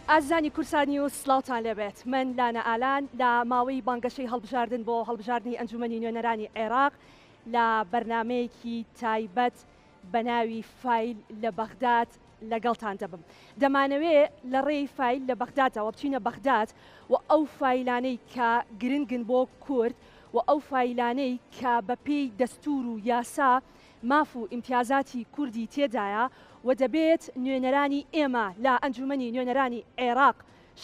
ئازیزانی کوردسات نیوز سڵاوتان لێبێت من لانە ئالان لە ماوەی بانگەشەی هەڵبژاردن بۆ هەڵبژاردنی ئەنجومەنی نوێنەرانی عێراق لە بەرنامەیەکی تایبەت بە ناوی فایل لە بەغداد لەگەڵتان دەبم. دەمانەوێ لە ڕێی فایل لە بەغدادەوە بچینە بەغداد و ئەو فایلانەی کە گرنگن بۆ کورد و ئەو فایلانەی کە بە پێی دەستوور و یاسا ماف و ئیمتیازاتی کوردی تێدایە و دەبێت نوێنەرانی ئێمە لە ئەنجومەنی نوێنەرانی عێراق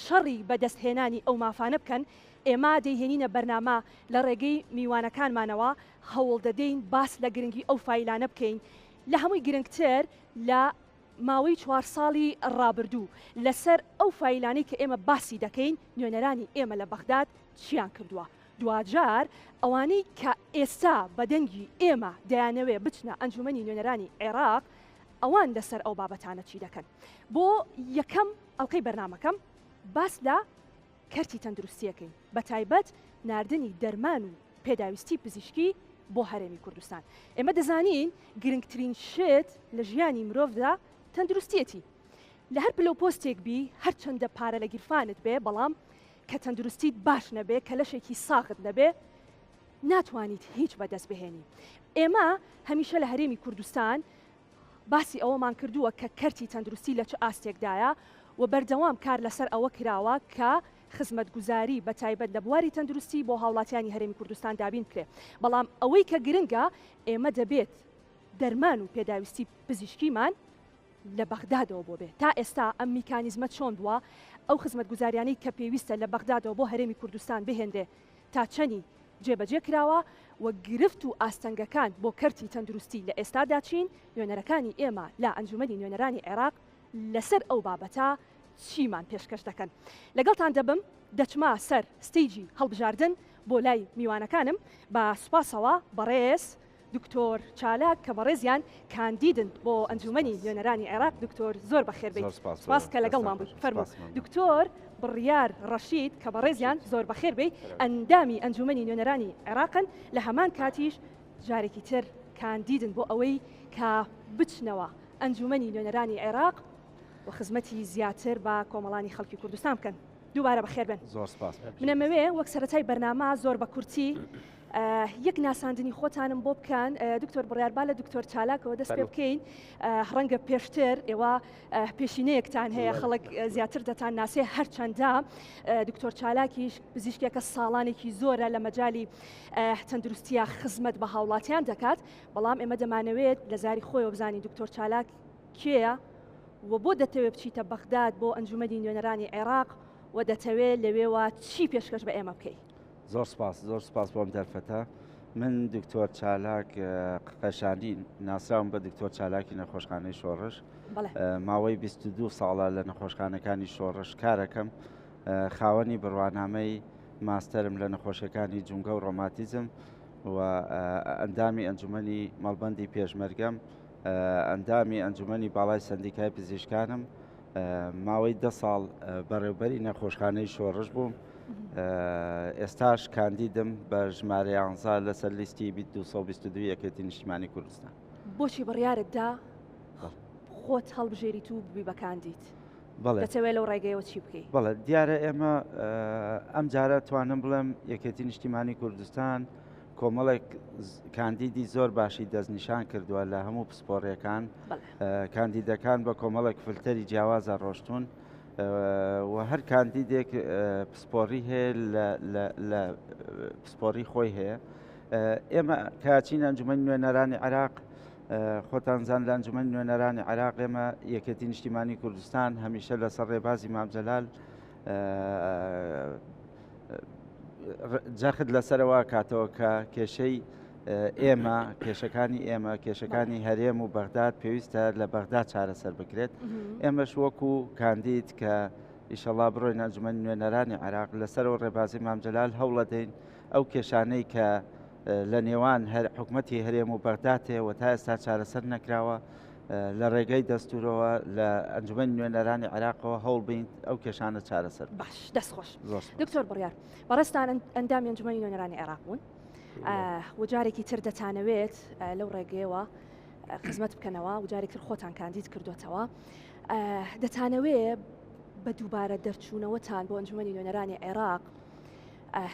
شەڕی بە دەست هێنانی ئەو مافانە بکەن، ئێمە دەیهێنینە بەرنامە لە ڕێگەی میوانەکانمانەوە هەوڵدەدەین باس لە گرنگی ئەو فایلانە بکەین، لە هەمووی گرنگتر لە ماوەی چوارساڵی ڕابردوو لەسەر ئەو فایلانەی کە ئێمە باسی دەکەین نوێنەرانی ئێمە لە بەغداد چیان کردووە؟ دواجار ئەوانەی کە ئێستا بە دەنگی ئێمە دەیانەوێ بچنە ئەنجومەنی نوێنەرانی عێراق ئەوان لەسەر ئەو بابەتانە چی دەکەن؟ بۆ یەکەم ئەڵقەی بەرنامەکەم باس لە کەرتی تەندروستییەکەین، بەتایبەت ناردنی دەرمان و پێداویستی پزیشکی بۆ هەرێمی کوردستان. ئێمە دەزانین گرنگترین شت لە ژیانی مرۆڤدا تەندروستییەتی. لە هەر پلە و پۆستێک بی، هەرچەندە پارە لە گیرفانت بێ، بەڵام کە تەندروستیت باش نەبێ، کە لەشێکی ساغت نەبێ، ناتوانیت هیچ بەدەست بهێنی. ئێمە هەمیشە لە هەرێمی کوردستان باسی ئەوەمان کردووە کە کەرتی تەندروستی لە چ ئاستێکدایە و بەردەوام کار لەسەر ئەوە کراوە کە خزمەتگوزاری بە تایبەت لە بواری تەندروستی بۆ هاوڵاتیانی هەرێمی کوردستان دابین بکرێ بەڵام ئەوەی کە گرنگە ئێمە دەبێت دەرمان و پێداویستی پزیشکیمان لە بەغدادەوە بۆ بێ تا ئێستا ئەم میکانیزمە چۆن بووە ئەو خزمەتگوزاریانەی کە پێویستە لە بەغدادەوە بۆ هەرێمی کوردستان بهێنرێ تا چەنی جێبەجێ کراوە و گرفت و ئاستەنگەکان بۆ کەرتی تەندروستی لە ئێستادا چین، نوێنەرەکانی ئێمە لە ئەنجومەنی نوێنەرانی عێراق لەسەر ئەو بابەتە چیمان پێشکەش دەکەن؟ لەگەڵتان دەبم، دەچمە سەر ستەیجی هەڵبژاردن بۆ لای میوانەکانم، بە سوپاسەوە بەڕێز دکتۆر چالاک کە بەڕێزیان کاندیدن بۆ ئەنجومەنی نوێنەرانی عێراق دکتۆر زۆر بەخێر بێیت سوپاس کە لەگەڵمان بوویت فەرموو دکتۆر بڕیار ڕەشید کە بەڕێزیان زۆر بەخێر بێیت ئەندامی ئەنجومەنی نوێنەرانی عێراقن لە هەمان کاتیش جارێکی تر کاندیدن بۆ ئەوەی کە بچنەوە ئەنجومەنی نوێنەرانی عێراق و خزمەتی زیاتر بە کۆمەڵانی خەڵکی کوردستان بکەن. دووبارە بەخێر بێن. زۆر سپاس. منەمەوێ وەک سەرەتای بەرنامە زۆر بە کورتی یەک ناساندنی خۆتانم بۆ بکەن دکتۆر بڕیار با لە دکتۆر چالاکەوە دەست پێ بکەین ڕەنگە پێشتر ئێوە پێشینەیەکتان هەیە خەڵک زیاتر دەتان ناسێ هەرچەندە دکتۆر چالاکیش پزیشکێکە ساڵانێکی زۆرە لە مەجای تەندروستیە خزمەت بە هاوڵاتیان دەکات بەڵام ئێمە دەمانەوێت لە زاری خۆیەوە بزانین دکتۆر چالاک کێیە و بۆ دەتەوێت بچیتە بەغداد بۆ ئەنجومەنی نوێنەرانی عێراق و دەتەوێت لەوێوە چی پێشکەش بە ئێمە بکەیت؟ زۆر سپاس زۆر سپاس بۆم دەرفەتە من دکتۆر چالاک قەشانی ناسراوم بە دکتۆر چالاکی نەخۆشخانەی شۆڕش ماوەی 22 ساڵە لە نەخۆشخانەکانی شۆڕش کارەکەم خاوەنی بڕوانامەی ماستەرم لە نەخۆشیەکانی جونگە و ڕۆماتیزم و ئەندامی ئەنجومەنی مەڵبەندی پێشمەرگەم ئەندامی ئەنجومەنی باڵای سندیکای پزیشکانم ماوەی دە ساڵ بەڕێوبەری نەخۆشخانەی شۆڕش بووم ئێستاش کاندیدم بە ژمارە یانزە لەسەر لیستی 222 یەکێتی نیشتیمانی کوردستان. بۆچی بڕیارت دا خۆت هەڵبژێریت و ببی بە کاندید؟ بەڵێ. دەتەوێت لەو ڕێگەیەوە چی بکەی؟ بەڵێ دیارە ئێمە ئەم جارە توانم بڵێم یەکێتی نیشتیمانی کوردستان کۆمەڵێک کاندیدی زۆر باشی دەستنیشان کردووە لە هەموو پسپۆڕیەکان کاندیدەکان بە کۆمەڵێک فلتەری جیاوازە ڕۆشتون. و هەر کاندیدێک پسپۆڕی هەیە لە پسپۆڕی خۆی هەیە ئێمە کاچین ئەنجومەنی نوێنەرانی عراق خۆتان زان لە ئەنجومەنی نوێنەرانی عراق ئێمە یەکێتی نیشتیمانی کوردستان هەمیشە لەسەر ڕێبازی مامجلال جەخت لەسەرەوە کاتەوە کە کێشەی ئێمە کێشەکانی ئێمە کێشەکانی هەرێم و بەغداد پێویستە لە بەغدا چارەسەر بکرێت ئێمەش وەکو کاندید کە ئیشەڵا بڕۆین ئەنجومەنی نوێنەرانی عێراق لەسەر و ڕێبازی مامجلال هەوڵەدەین ئەو کێشانەی کە لە نێوان هەر حکومەتی هەرێم و بەغداتێ و تا ئێستا چارەسەر نەکراوە لە ڕێگەی دەستورەوە لە ئەنجومەنی نوێنەرانی عێراقەوە هەوڵ بین ئەو کێشانە چارەسەر باش دەست خۆش دکتۆر بڕیار بەڕێزتان ئەندامی ئەنجومەنی نوێنەرانی عێراق بوون و جارێکی تر دەتانەوێت لەو ڕێگەیەوە خزمەت بکەنەوە و جارێک تر خۆتان کاندید کردوتەوە دەتانەوێ بە دووبارە دەرچوونەوەتان بۆ ئەنجومەنی نوێنەرانی عێراق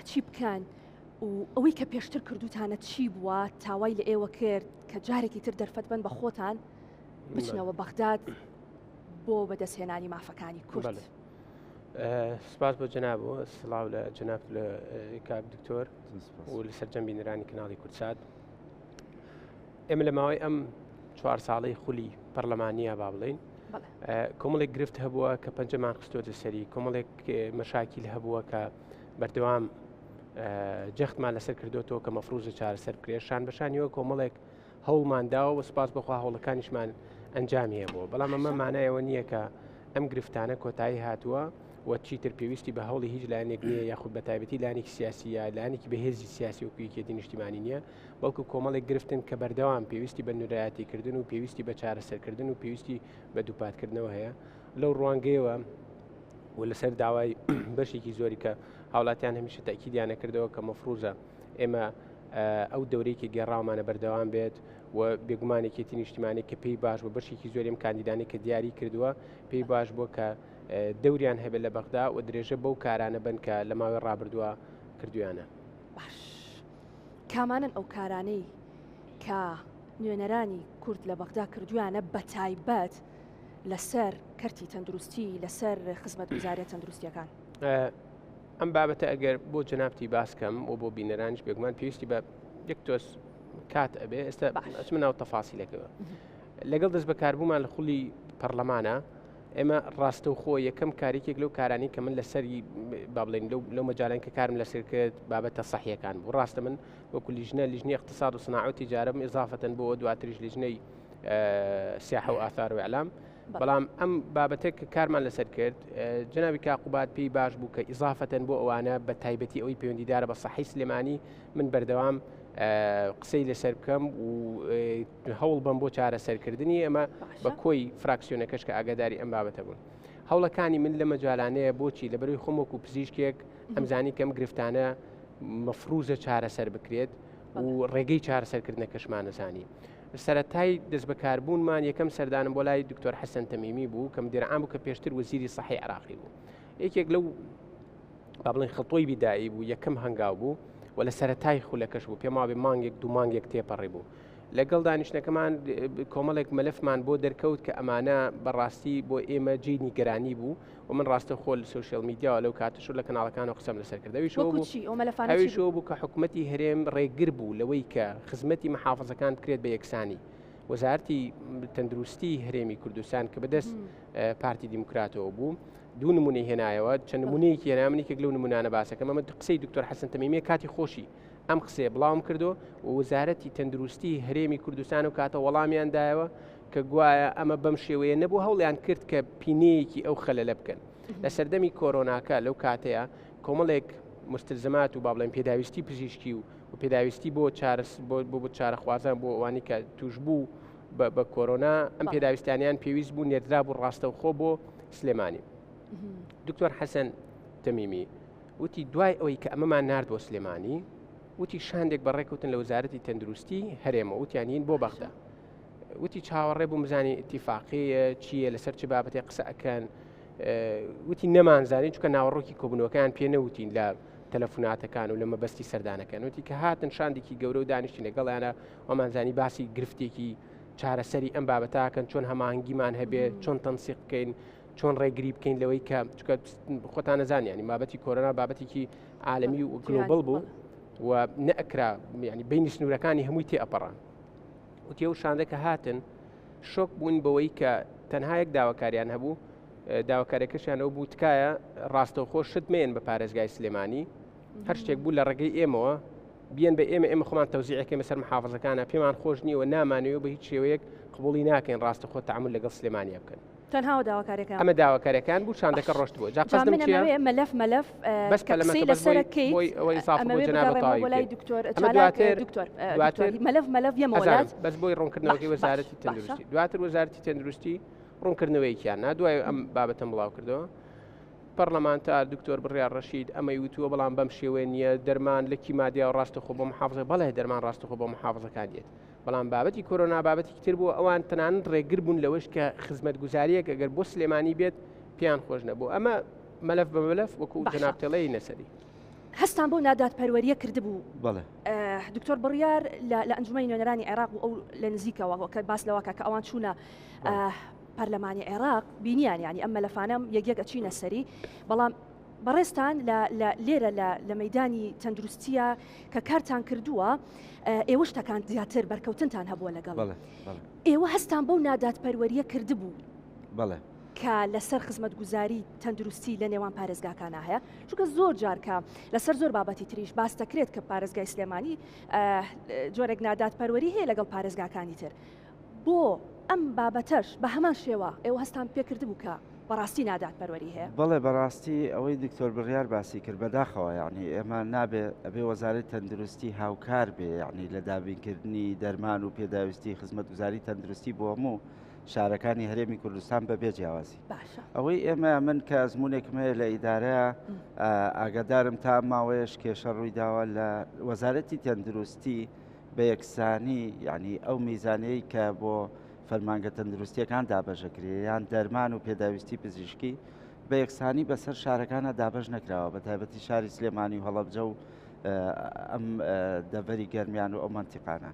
چی بکەن و ئەوەی کە پێشتر کردوتانە چی بووە تاوای لە ئێوە کرد کە جارێکی تر دەرفەت بن بە خۆتان بچنەوە بەغداد بۆ بەدەستهێنانی مافەکانی کورد. سپاس بۆ جەناب و سڵاو لە جەناب لە کاک دکتۆر و لە سەرجەم بینەرانی کەناڵی کوردسات. ئێمە لە ماوەی ئەم چوار ساڵەی خولی پەرلەمانیە با بڵین کۆمەڵێک گرفت هەبووە کە پەنجەمان خستۆتە سەری کۆمەڵێک مەشاکیل هەبووە کە بەردەوام جەختمان لەسەر کردوێتەوە کە مەفروزە چارەسەر بکرێت شان بەشانیەوە کۆمەڵێک هەوڵمان داوە و سپاس بەخوا هەوڵەکانیشمان ئەنجامی هەبووە بەڵام ئەمە مانایەوە نییە کە ئەم گرفتانە کۆتایی هاتووە و چیتر پێویستی بە هەوڵی هیچ لایەنێک نییە یاخود بە تایبەتی لایەنێکی سیاسی یا لایەنێکی بەهێزی سیاسی وەکو یەکێتی نیشتیمانی نییە بەڵکو کۆمەڵێک گرفتن کە بەردەوام پێویستی بە نوێنەرایەتیکردن و پێویستی بە چارەسەرکردن و پێویستی بە دووپاتکردنەوە هەیە لەو ڕوانگەیەوە و لەسەر داوای بەشێکی زۆری کە هاوڵاتیان هەمیشە تاکیدیانە کردەوە کە مەفروزە ئێمە ئەو دەورەی کە گێڕاومانە بەردەوام بێت و بێگومان یەکێتی نیشتیمانی کە پێی باش بوو بەشێکی زۆریم کاندیدانی کە دیاری کردووە پێی باش بووە کە دەوریان هەبێت لە بەغدا و درێژە بەو کارانە بن کە لە ماوەی ڕابردووە کردویانە. باش کامانەن ئەو کارانەی کە نوێنەرانی کورد لە بەغدا کردویانە بەتایبەت لەسەر کەرتی تەندروستی لەسەر خزمەتگوزاریە تەندروستیەکان؟ ئەم بابەتە ئەگەر بۆ جەنابتی باس کەم و بۆ بینەرانیش بێگومان پێویستی بە یەک تۆز کات ئەبێ ئێستا ئەچمە ناو تەفاسیلەکەوە لەگەڵ دەست بەکاربوومان لە خولی پەرلەمانە ئێمە ڕاستەوخۆ یەکەم کارێکێک لەو کارانی کە من لەسەری با بڵێن لەو مەجالان کە کارم لەسەر کرد بابەتە سەحیەکان بوو ڕاستە من وەکو لیژنە لیژنەی اقتصاد و صناعة و تجارەم ئیضافەتەن بۆ دواتریش لیژنەی سیاحە و ئاثار و اعلام بەڵام ئەم بابەتە کە کارمان لەسەر کرد جەنابی کاک قوباد پێی باش بوو کە ئیزافەتەن بۆ ئەوانە بە تایبەتی ئەوەی پەیوەندیدارە بە سەحی سلێمانی من بەردەوام قسەی لەسەر بکەم و هەوڵ بەم بۆ چارەسەرکردنی ئەمە بە کۆی فراکسیۆنەکەش کە ئاگاداری ئەم بابەتە بوون. هەوڵەکانی من لە مەجالانەیە بۆچی لە بەروی خۆم وەکو پزیشکێک ئەمزانی کەم گرفتانە مەفروزە چارەسەر بکرێت و ڕێگەی چارەسەرکردنەکەشمانەزانی. سەرەتای دەستبەکاربوونمان یەکەم سەردانم بۆ لای دکتۆر حەسەن تەمیمی بوو کە مدیر عام بوو کە پێشتر وەزیری سەحی عێراقی بوو. یەکێک لەو با بڵێن خڵتۆی بیدایی بوو یەکەم هەنگاو بوو و لە سەرەتای خولەکەش بوو پێم وابێ مانگێک دوو مانگێک تێپەڕی بوو. لەگەڵ دانیشتنەکەمان کۆمەڵێک مەلەفمان بۆ دەرکەوت کە ئەمانە بەڕاستی بۆ ئێمە جێی نیگەرانی بوو و من ڕاستەوخۆ لە سۆشیال میدیاوە لەو کاتەش و لە کەناڵەکانەوە قسەم لەسەر کرد. ئەویش ئەوە بوو ئەویش ئەوە بوو کە حکومەتی هەرێم ڕێگر بوو لەوەی کە خزمەتی محافزەکان بکرێت بە یەکسانی. وەزارەتی تەندروستی هەرێمی کوردستان کە بەدەست پارتی دیموکراتەوە بوو دوو نمونەی هێنایەوە چەند نمونەیەکی هێنا من یەکێک لەو نمونانە باسەکەم ئەمە قسەی دکتۆر حەسەن تەمیمیە کاتی خۆشی ئەم قسەیە بڵاوم کردو و وەزارەتی تەندروستی هەرێمی کوردستان و کاتە وەڵامیان دایەوە کە گوایە ئەمە بەم شێوەیە نەبوو هەوڵیان کرد کە پینەیەکی ئەو خەلەلە بکەن لە سەردەمی کۆرۆناکە لەو کاتەیە کۆمەڵێک مستلزمات و با بڵێن پێداویستی پزیشکی و و پێداویستی بۆ چارس بۆ بۆ چارەخوازان بۆ ئەوانی کە توشبوو بە کۆرۆنا ئەم پێداویستانیان پێویست بوو نێردرا بوو ڕاستەوخۆ بۆ سلێمانی دکتۆر حەسەن تەمیمی وتی دوای ئەوەی کە ئەمەمان نارد بۆ سلێمانی وتی شاندێک بەڕێکوتن لە وەزارەتی تەندروستی هەرێمە وتیان یین بۆ بەغدا وتی چاوەڕێ بووم بزانین ئیتیفاقیە چییە لەسەر چ بابەتێک قسە ئەکەن وتی نەمانزانی چونکە ناوەڕۆکی کۆبوونەوەکان پێ نەوتین لە تەلەفوناتەکان و لە مەبەستی سەردانەکەن وتی کە هاتن شاندێکی گەورە و دانیشتین لەگەڵیانە وامانزانی باسی گرفتێکی چارەسەری ئەم بابەتاکەن چۆن هەماهەنگیمان هەبێت چۆن تەنسیق بکەین چۆن ڕێگری بکەین لەوەی کە چکە خۆتان نەزان ینی بابەتی کۆرۆنا بابەتێکی عالمی و global بوو و نەئەکرا ینی بینی سنوورەکانی هەمووی تێ ئەپەڕان وتی ئەو شاندە کە هاتن شۆک بوون بەوەی کە تەنها یەک داواکاریان هەبوو داواکاریەکەشیان ئەو بوو تکایە ڕاستەوخۆ شت مێن بە پارێزگای سلێمانی هەر شتێک بوو لە ڕێگەی ئێمەوە بیەن بە ئێمە ئێمە خۆمان تەوزیعەکەی بەسەر محافزەکانە پێمان خۆش نییە و نامانەوێ بە هیچ شێوەیەک قبوڵی ناکەین ڕاستەخۆ تەعامول لەگەڵ سلێمانیا بکەن. تەنها ئەو داواکاریەکەیان ئەمە داواکاریەکان بوو شاندەکە باش ڕۆشت بوو جا جا قەزدم من چییە ئەمەوێ مەلەف مەلەف بەس کە پەلەمەکە قسەی بەس لەسەر بۆی ئەکەیت بۆی ئەوەی ئیسافە بۆ ئەمەوێ جەنابت بگەڕێمەوە تەواوی بۆ لای بکەین دکتۆر ئەمە چالاک دواتر دکتۆر دکتۆر دواتر مەلەف مەلەف یەمەوە ئەزانم لات بەس بۆی باش ڕوونکردنەوەکەی باش وەزارەتی باشە تەندروستی دواتر وەزارەتی تەندروستی ڕوونکردنەوەیەکیان نا دوای ئەم بابەتەم بڵاو کردەوە پەڕلەمانتار دکتۆر بڕیار ڕەشید ئەمەی وتووە بەڵام بەم شێوەیە نییە دەرمان لە کیمادیا و ڕاستەخۆ بۆ محافزە بەڵێ دەرمان ڕاستەخۆ بۆ محافزەکان دێت بەڵام بابەتی کۆرۆنا بابەتێکی تر بووە، ئەوان تەنانەت ڕێگر بوون لەوەش کە خزمەتگوزارییەک ئەگەر بۆ سلێمانی بێت پێیان خۆش نەبوو ئەمە مەلەف بە مەلەف وەکو جەنابتێڵەی نەسەری. هەستان بەو نادادپەروەرییە کردبوو. بەڵێ. دکتۆر بڕیار لە ئەنجومەنی نوێنەرانی عێراق و ئەو لە نزیکەوە کە باس لەوە کە ئەوان چوونە پەرلەمانی عێراق بینیان یانی ئەم مەلەفانە یەک یەک ئەچینە سەری بەڵام بەڕێزتان لە لێرە لە مەدانی تەندروستیە کە کارتان کردووە ئێوە شتەکان زیاتر بەرکەوتنتان هەبووە لەگەڵ ئێوە هەستان بەو نادادپەروەریە کردبوو بەڵێ. کە لەسەر خزمەتگوزاری تەندروستی لە نێوان پارێزگاکانا هەیە چونکە زۆر جار کە لەسەر زۆر بابەتی تریش باس دەکرێت کە پارێزگای سلێمانی جۆرێک نادادپەروەری هەیە لەگەڵ پارێزگاکانی تر بۆ ئەم بابەتەش بە هەمان شێوە ئێوە هەستان پێکردبوو کە بەڕاستی نادادپەروەری هەیە؟ بەڵێ بەڕاستی ئەوەی دکتۆر بڕیار باسی کرد بەداخەوە یعنی ئێمە نابێ ئەبێ وەزارەتی تەندروستی هاوکار بێ یعنی لە دابینکردنی دەرمان و پێداویستی خزمەتگوزاری تەندروستی بۆ هەموو شارەکانی هەرێمی کوردستان بەبێ جیاوازی. باشە. ئەوەی ئێمە من کە ئەزمونێکم هەیە لە ئیدارەیە ئاگادارم تا ماوەیەش کێشە ڕوویداوە لە وەزارەتی تەندروستی بە یەکسانی یعنی ئەو میزانەی کە بۆ فەرمانگە تەندروستیەکان دابەشەکرێ یان دەرمان و پێداویستی پزیشکی بە یەکسانی بەسەر شارەکانە دابەش نەکراوە بە تایبەتی شاری سلێمانی و هەڵەبجە و ئەم دەڤەری گەرمیان و ئەو مەنتیقانە.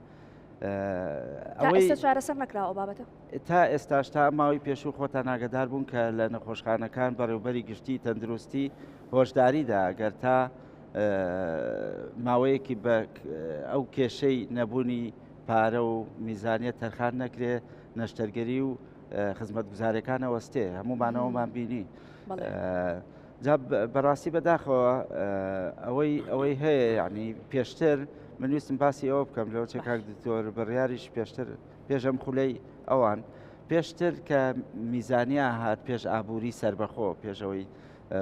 ئەوەی چارەسەر نەکراوە ئەو بابەتە؟ تا ئێستاش تا ماوەی پێشوو خۆتان ئاگدار بوون کە لە نەخۆشخانەکان بەڕێوبەری گشتی تەندروستی هۆشداریدا گەر تا ماوەیەکی بە ئەو کێشەی نەبوونی پارە و میزانیە تەرخان نەکرێ نەشتەرگەری و خزمەتگوزارەکانەوە وەستێ هەمومانەوەمان بینی جا بەڕاستی بەداخەوە ئەوەی ئەوەی هەیە یعنی پێشتر من ویستم باسی ئەوە بکەم لەوە چێ کاک دکتۆر بڕیاریش پێشتر پێشم خولەی ئەوان پێشتر کە میزانیا هات پێش ئابووری سربەخۆ پێشەوەی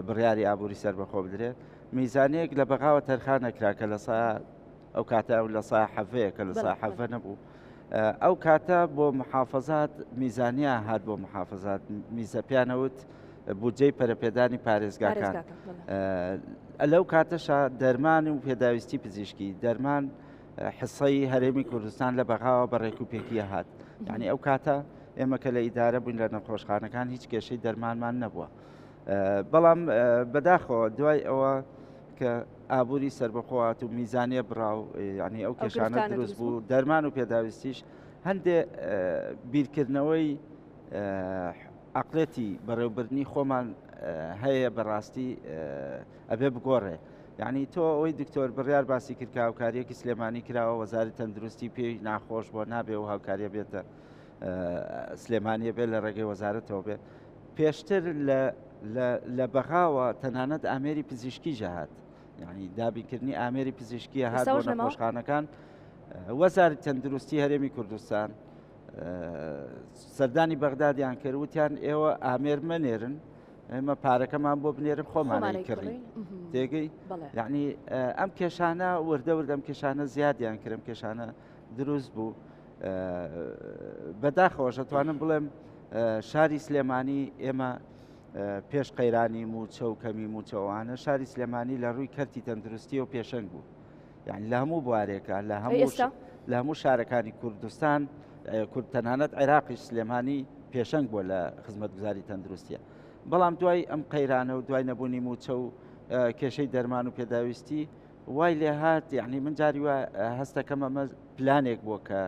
بڕیاری ئابووری سربەخۆ بدرێت میزانەیەک لە بەغاوە تەرخان نەکرا کە لە سا ئەو کاتە ئەو لە سا حەڤەیە کە لە سا حەڤە نەبوو ئەو کاتە بۆ محافظات میزانیا هات بۆ محافظات میزە پیانەوت بودجەی پەرەپێدانی پارێزگاکان لەو کاتەشا دەرمان و پێداویستی پزیشکی دەرمان حسەی هەرێمی کوردستان لە بەغاوە بە ڕێک و پێکیە هات یعنی ئەو کاتە ئێمە کە لە ئیدارە بووین لە نەخۆشخانەکان هیچ کێشەی دەرمانمان نەبووە بەڵام بەداخەوە دوای ئەوە کە ئابووری سربەخۆات و میزانیە بڕاو ینی ئەو کێشانە دروست بوو دەرمان و پێداویستیش هەندێ بیرکردنەوەی عقلێتی بەڕێوبردنی خۆمان هەیە بەڕاستی ئەبێ بگۆڕێ یعنی تۆ ئەوەی دکتۆر بڕیار باسی کرد کە هاوکاریەکی سلێمانی کراوە وەزاری تەندروستی پێی ناخۆش بۆ نابێ و هاوکاریە بێتە سلێمانیە بێت لە ڕێگەی وەزارەتەوە بێ پێشتر لە بەغاوە تەنانەت ئامێری پزیشکی ژەهات یعنی دابینکردنی ئامێری پزیشکی هات بۆ نەخۆشخانەکان وەزاری تەندروستی هەرێمی کوردستان سەردانی بەغدادیان کرد وتیان ئێوە ئامێر مەنێرن ئێمە پارەکەمان بۆ بنێرن خۆمانی کڕین تێگەی یعنی ئەم کێشانە وردە وردەم کێشانە زیادیان کرم کێشانە دروست بوو بەداخەوەش ئەتوانم بڵێم شاری سلێمانی ئێمە پێش قەیرانی موچە و کەمی موچەوانە شاری سلێمانی لە ڕووی کەرتی تەندروستی و پێشەنگ بوو یعنی لە هەموو بوارێکە لە هەموو لە هەموو شارەکانی کوردستان کورد تەنانەت عێراقیش سلێمانی پێشەنگ بووە لە خزمەتگوزاری تەندروستیە بەڵام دوای ئەم قەیرانە و دوای نەبوونی موچە و کێشەی دەرمان و پێداویستی وای لێهات یعنی من جاری وا هەستەکەم ئەمە پلانێک بووە کە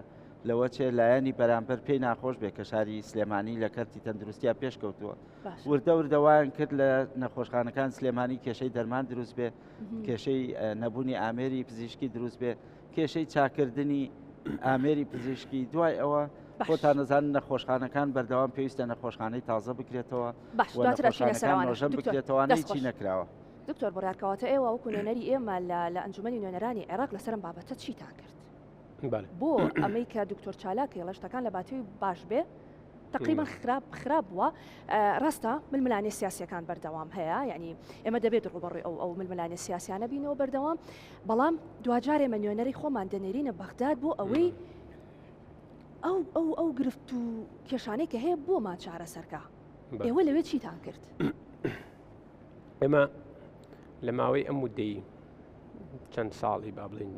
لەوە چێ لایەنی بەرامبەر پێی ناخۆش بێ کە شاری سلێمانی لە کەرتی تەندروستیا پێشکەوتووە وردە وردەوایان کرد لە نەخۆشخانەکان سلێمانی کێشەی دەرمان دروست بێ کێشەی نەبوونی ئامێری پزیشکی دروست بێ کێشەی چاکردنی ئامێری پزیشکی دوای ئەوە خۆتان نەزان نەخۆشخانەکان بەردەوام پێویستە نەخۆشخانەی تازە بکرێتەوە باش نۆژەن بکرێتەوە چی نەکراوە. دکتۆر بڕیار کەواتە ئێوە وەکو نوێنەری ئێمە لە لە ئەنجومەنی نوێنەرانی عێراق لەسەر ئەم بابەتە چیتان کرد؟ بۆ ئەمەی کە دکتۆر چالاک هێڵە شتەکان لە باتوی باش بێ تقریبا خراپ خراپ بووە ڕاستە ململانێ سیاسەکان بەردەوام هەیە یعنی ئێمە دەبێت ڕوبەڕووی ئەو ئەو ململانێ سیاسیانە بینەوە بەردەوام بەڵام دواجار ئێمە نوێنەری خۆمان دەنێرینە بەغداد بۆ ئەوەی ئەو ئەو ئەو گرفت و کێشانەی کە هەیە بۆمان چارەسەرکە ئێوە لەوێ چیتان کرد؟ ئێمە لە ماوەی ئەم مدەی چەند ساڵی با بڵین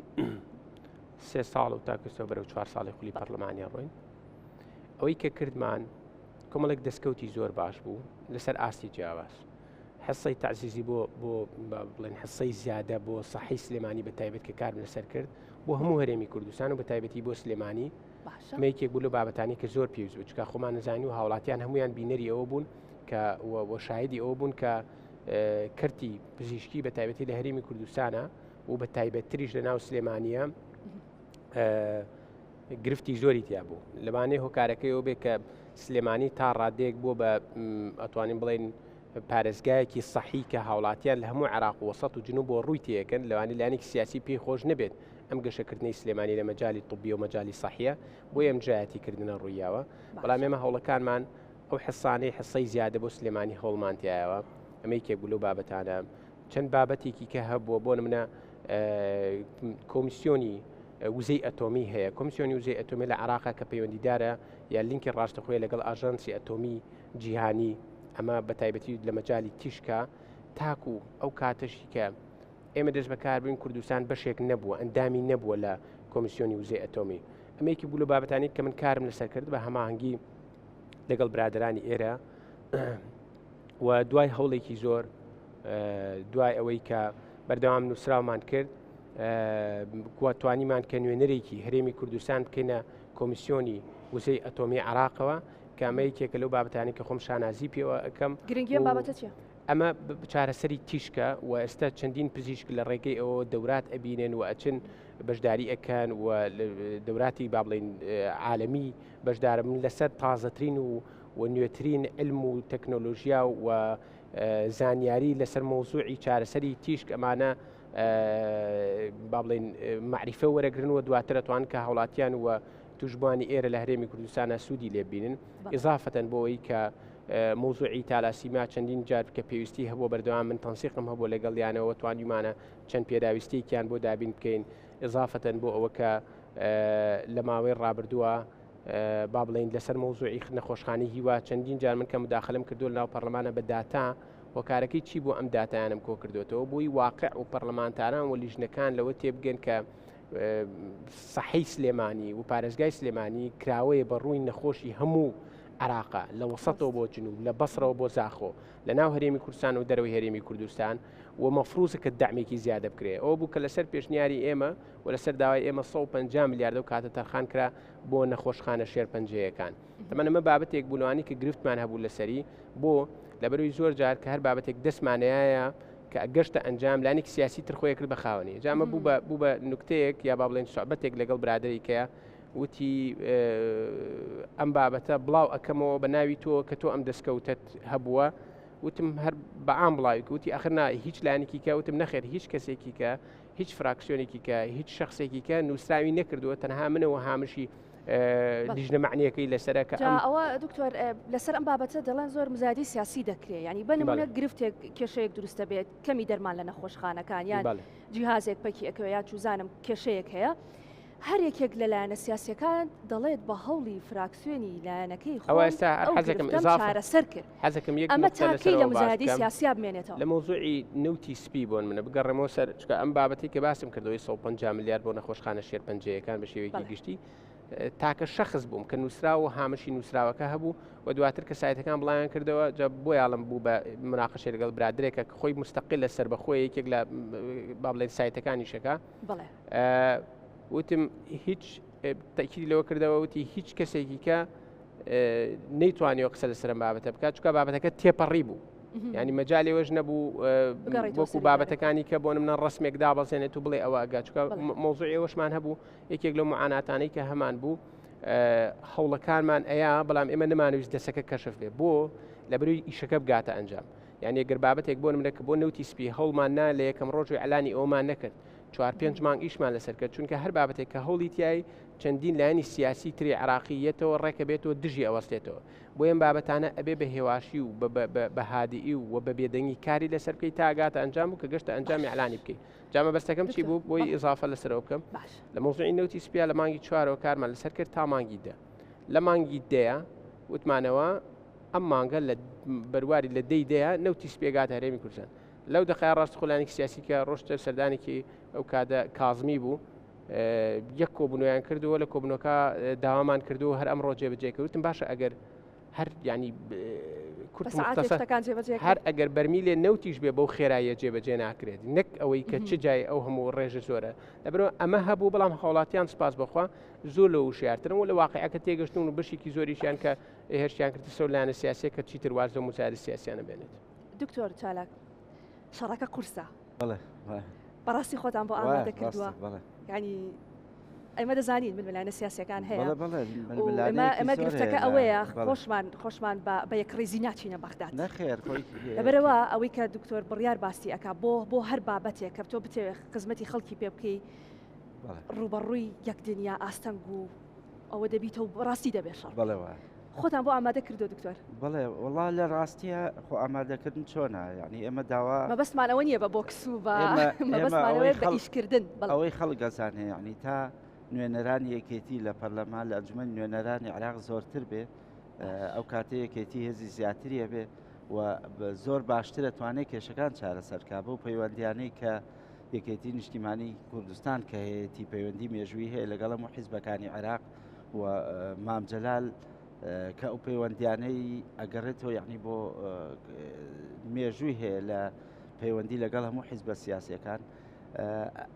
سێ ساڵ و تاکوستەوە بەرەو چوار ساڵی خولی پەرلەمانیا ڕۆین ئەوەی کە کردمان کۆمەڵێک دەستکەوتی زۆر باش بوو لەسەر ئاستی جیاواز. حسەی تعزیزی بۆ بۆ بڵێن حسەی زیادە بۆ سەحی سلێمانی بە تایبەت کە کارم لەسەر کرد بۆ هەموو هەرێمی کوردستان و بە تایبەتی بۆ سلێمانی ئەمە یەکێک بوو لە بابەتانی کە زۆر پێویست بوو چکا خۆمان نزانی و هاوڵاتیان هەمویان بینەری ئەوە بوون کە وە شاهدی ئەوە بوون کە کەرتی پزیشکی بە تایبەتی لە هەرێمی کوردستانە و بە تایبەتتریش لە ناو سلێمانیە گرفتی زۆری تیا بوو لەوانەیە هۆکارەکەی ئەو بێ کە سلێمانی تا ڕادەیەک بووە بە ئەتوانین بڵێن پارێزگایەکی سەحی کە هاوڵاتیان لە هەموو عراق و وەسەت و جنوب بۆ ڕووی تێکەن لەوانی لایەنێکی سیاسی پێی خۆش نەبێت ئەم گەشەکردنەی سلێمانی لە مەجای طبی و مەجای سەحیە بۆ ئەم دژایەتی کردنە ڕوویاوە بەڵام ئێمە هەوڵەکانمان ئەو حسانەی حسەی زیادە بۆ سلێمانی هەوڵمان تایەوە ئەمە یەکێک بوو لەو بابەتانە چەند بابەتێکی کە هەبووە بۆ نمونە کۆمیسیۆنی وزەی ئەتۆمی هەیە کۆمیسیۆنی وزەی ئەتۆمی لە عراقا کە پەیوەندیدارە یا لینکی ڕاستەخۆی لەگەڵ ئاژانسی ئەتۆمی جیهانی ئەمە بە تایبەتی لە مەجای تیشکە تاکو ئەو کاتەشی کە ئێمە دەست بەکاربووین کوردستان بەشێک نەبووە ئەندامی نەبووە لە کۆمیسیۆنی وزەی ئەتۆمی ئەمەیەکی بوو لە بابەتانی کە من کارم لەسەر کرد بە هەماهەنگی لەگەڵ برادرانی ئێرە و دوای هەوڵێکی زۆر دوای ئەوەی کە بەردەوام نووسراومان کرد کووە توانیمان کە نوێنەرێکی هەرێمی کوردستان بکەینە کۆمیسیۆنی وزەی ئەتۆمی عراقەوە کە ئەمە یەکێکە لەو بابەتانی کە خۆم شانازی پێوە ئەەکەم گرنگی ئەم بابەتە چیە؟ ئەمە چارەسەری تیشکە و ئێستا چەندین پزیشک لە ڕێگەی ئەوە دەورات ئەبینن و ئەچن بەشداری ئەکەن و دەوراتی با بڵین عالمی بەشدارە من لەسەر تازەترین و و نوێترین علم و تەکنۆلۆژیا و زانیاری لەسەر مەوزوعی چارەسەری تیشک ئەمانە با بڵین معریفە وەرەگرن و دواتر ئەتوان کە هاوڵاتیان و توشبوانی ئێرە لە هەرێمی کوردستانە سوودی لێبینن ئضافەتەن بۆ ئەوەی کە مۆزوعی تالاسیما چەندین جار کە پێویستی هەبوو بەردەوام من تەنسیقم هەبوو لەگەڵیانەوە توانیمانە چەند پێداویستیەکیان بۆ دابین بکەین ئضافەتەن بۆ ئەوە کە لە ماوەی ڕابردووە با بڵێین لەسەر مەوزوعی نەخۆشخانەی هیوا چەندین جار من کە مداخلم کردو لەناو پەرلەمانە بە داتا هۆکارەکەی چی بۆ ئەم داتایانم کۆ کردوێتەوە بۆی واقع و پەرلەمانتاران و لیژنەکان لەوە تێبگەن کە سەحی سلێمانی و پارێزگای سلێمانی کراوەیە بە ڕووی نەخۆشی هەموو عراقا لە وەسەتەوە بۆ جنوب لە بەسرەوە بۆ زاخۆ لە ناو هەرێمی کوردستان و دەرەوەی هەرێمی کوردستان و مەفروزە کە دەعمێکی زیادە بکرێ ئەوە بوو کە لەسەر پێشنیاری ئێمە و لەسەر داوای ئێمە 150 میلیارد و کاتە تەرخان کرا بۆ نەخۆشخانە شێرپەنجەیەکان تەمەن ئەمە بابەتێک بوو لەوانی کە گرفتمان هەبوو لەسەری بۆ لەبەروی زۆر جار کە هەر بابەتێک دەستمانەیە کە گەشتە ئەنجام لانێکی سیاسی تر خۆی کرد بە خاوەنی جامە بوو بە بوو بە نوکتەیەک یا با بڵێن سوعبەتێک لەگەڵ برادری کە وتی ئەم بابەتە بڵاو ئەەکەمەوە بە ناوی تۆ کە تۆ ئەم دەستکەوتت هەبووە وتم هەر بەعام بڵاوی وتی ئەخر نا هیچ لایەنێکی کە وتم نەخێر هیچ کەسێکی کە هیچ فراکسیۆنێکی کە هیچ شخصێکی کە نووسراوی نەکردووە تەنها منەوە هامشی لیژنە معنیەکەی لەسەرە کە ئەوە دکتۆر لەسەر ئەم بابەتە دەڵێن زۆر مزادی سیاسی دەکرێت ینی بە نمونە گرفتێک کێشەیەک دروستە بێت کەمی دەرمان لە نەخۆشخانەکان یان جیهازێک پەکی ئەکەوێ یا چوزانم کێشەیەک هەیە. هەر یەکێک لە لایەنە سیاسیەکان دەڵێت بە هەوڵی فراکسیۆنی لایەنەکەی خۆم ئەوە ئێستا ئەو حەزەکەم گرفتەم ئیزافە چارەسەر کرد. حەزەکەم یەک ئەمە نوقتە تا لەسەر کەی لە ئەوە باس مزایدەی بکەم سیاسیا بمێنێتەوە؟ لە مەوزوعی نەوتی سپی بۆن منە بگەڕێمەوە سەر چونکە ئەم بابەتەی کە باسم کردەوەی 150 ملیار بۆ نەخۆشخانە شێرپەنجەیەکان بە شێوەیەکی بەڵێ. گشتی تاکە شەخس بووم کە نووسراو و هامشی نووسراوەکە هەبوو و دواتر کە سایتەکان بڵاویان کردەوە جا بۆیاڵم بوو بە مناقەشەی لەگەڵ برادرێکە کە خۆی مستەقل لە سەربەخۆیە یەکێک لە با بڵێن سایتەکانیشەکە بەڵێ. وتم هیچ تەکیدی لەوە کردەوە وتی هیچ کەسێکی کە نەیتوانیەوە قسە لەسەر ئەم بابەتە بکات چکە بابەتەکە تێپەڕی بوو ینی مەجالێوەش نەبوو وەکو بابەتەکانی کە بۆ منە ڕسمێک دابەزێنێت و بڵێ ئەوە ئەگا چکە مۆزوع ئێوەشمان هەبوو یەکێک لەو معاناتانەی کە هەمان بوو هەوڵەکانمان ئەیا بەڵام ئێمە نەمانویست دەسەکە کەشف بێ بۆ لە بەروی ئیشەکە بگاتە ئەنجام یعنی گەر بابەتێک بۆ منە کە بۆ نەوتی سپی هەوڵمان نا لە یەکەم ڕۆژی ئەلانی ئەومان نەکرد چوار پێنج مانگ ئیشمان لەسەر کرد، چونکە هەر بابەتێک کە هەوڵی تیای چەندین لایەنی سیاسی تری عێراقی یەتەوە ڕێکە بێتەوە دژی ئەوەستێتەوە. بۆیە ئەم بابەتانە ئەبێ بە هێواشی و بە هادیی و بە بێدەنگی کاری لەسەر بکەی تا ئەگاتە ئەنجام و کە گەشتە ئەنجام ئیعلانی بکەی. جا مەبەستەکەم چی بوو بۆی ئیزافە لەسەرەوە بکەم لە مەوزوعی نەوتی سپیا لە مانگی چوارەوە کارمان لەسەر کرد تا مانگی دە. لە مانگی دەیە وتمانەوە ئەم مانگە لە بەرواری لە دەی دەیە نەوتی سپی ئەگاتە هەرێمی کوردستان. لەو دەقەیە ڕاست خولانێکی سیاسی کە ڕۆشتە سەردانێکی ئەو کادە کازمی بوو یەک کۆبوونەوەیان کردووە لە کۆبوونەوەکە داوامان کردو هەر ئەمڕۆ جێبەجێ کردوتم باشە ئەگەر هەر ینی کورت هەر ئەگەر بەرمیلێ نەوتیش بێ بەو خێراییە جێبەجێ ناکرێت نەک ئەوەی کە چ جای ئەو هەموو ڕێژە زۆرە لەبەرەوە ئەمە هەبوو بەڵام هاوڵاتیان سپاس بەخوا زۆر لە وشیارترن و لە واقعەکە تێگەشتون و بەشێکی زۆریشیان کە هێرشیان کردە سەر لایەنە سیاسیە کە چیتر واز لەو مزایدە سیاسیانە بێنێت. دکتۆر چالاک شەڕەکە قورسە. بەڵێ بەڕاستی خۆتان بۆ ئامادە کردووە ینی ئێمە دەزانین ململانێ سیاسەکان هەیە ئێمە گرفتەکە ئەوەیە خۆشمان خۆشمان بە یەکڕیزی ناچینە بەغداد نەخێر لەبەرەوە ئەوەی کە دکتۆر بڕیار باسی ئەک بۆ بۆ هەر بابەتێک کە تۆ بتەوێت خزمەتی خەڵکی پێ بکەی ڕوبەڕووی یەک دنیا ئاستەنگ و ئەوە دەبیتەوە ڕاستی دەبێت شەڕ بەڵێ وایە. خۆتان بۆ ئامادە کردو دکتۆر؟ بەڵێ وەڵا لە ڕاستیە خۆ ئامادەکردن چۆنە یعنی ئێمە داوا مەبەستمان ئەوە نییە بە بۆکس و بە مەبەستمان ئەوەیە بە ئیشکردن بەڵێ. ئەوەی خەڵک ئەزانێ یعنی تا نوێنەرانی یەکێتی لە پەرلەمان لە ئەنجومەنی نوێنەرانی عێراق زۆرتر بێ ئەو کاتە یەکێتی هێزی زیاتری هەبێ و زۆر باشترە توانێت کێشەکان چارەسەر کا بەو پەیوەندیانەی کە یەکێتی نیشتیمانی کوردستان کە هەیەتی پەیوەندی مێژووی هەیە لەگەڵ هەموو حیزبەکانی عێراق و مام جەلال کە ئەو پەیوەندیانەی ئەگەڕێتەوە یعنی بۆ مێژووی هەیە لە پەیوەندی لەگەڵ هەموو حیزبە سیاسەکان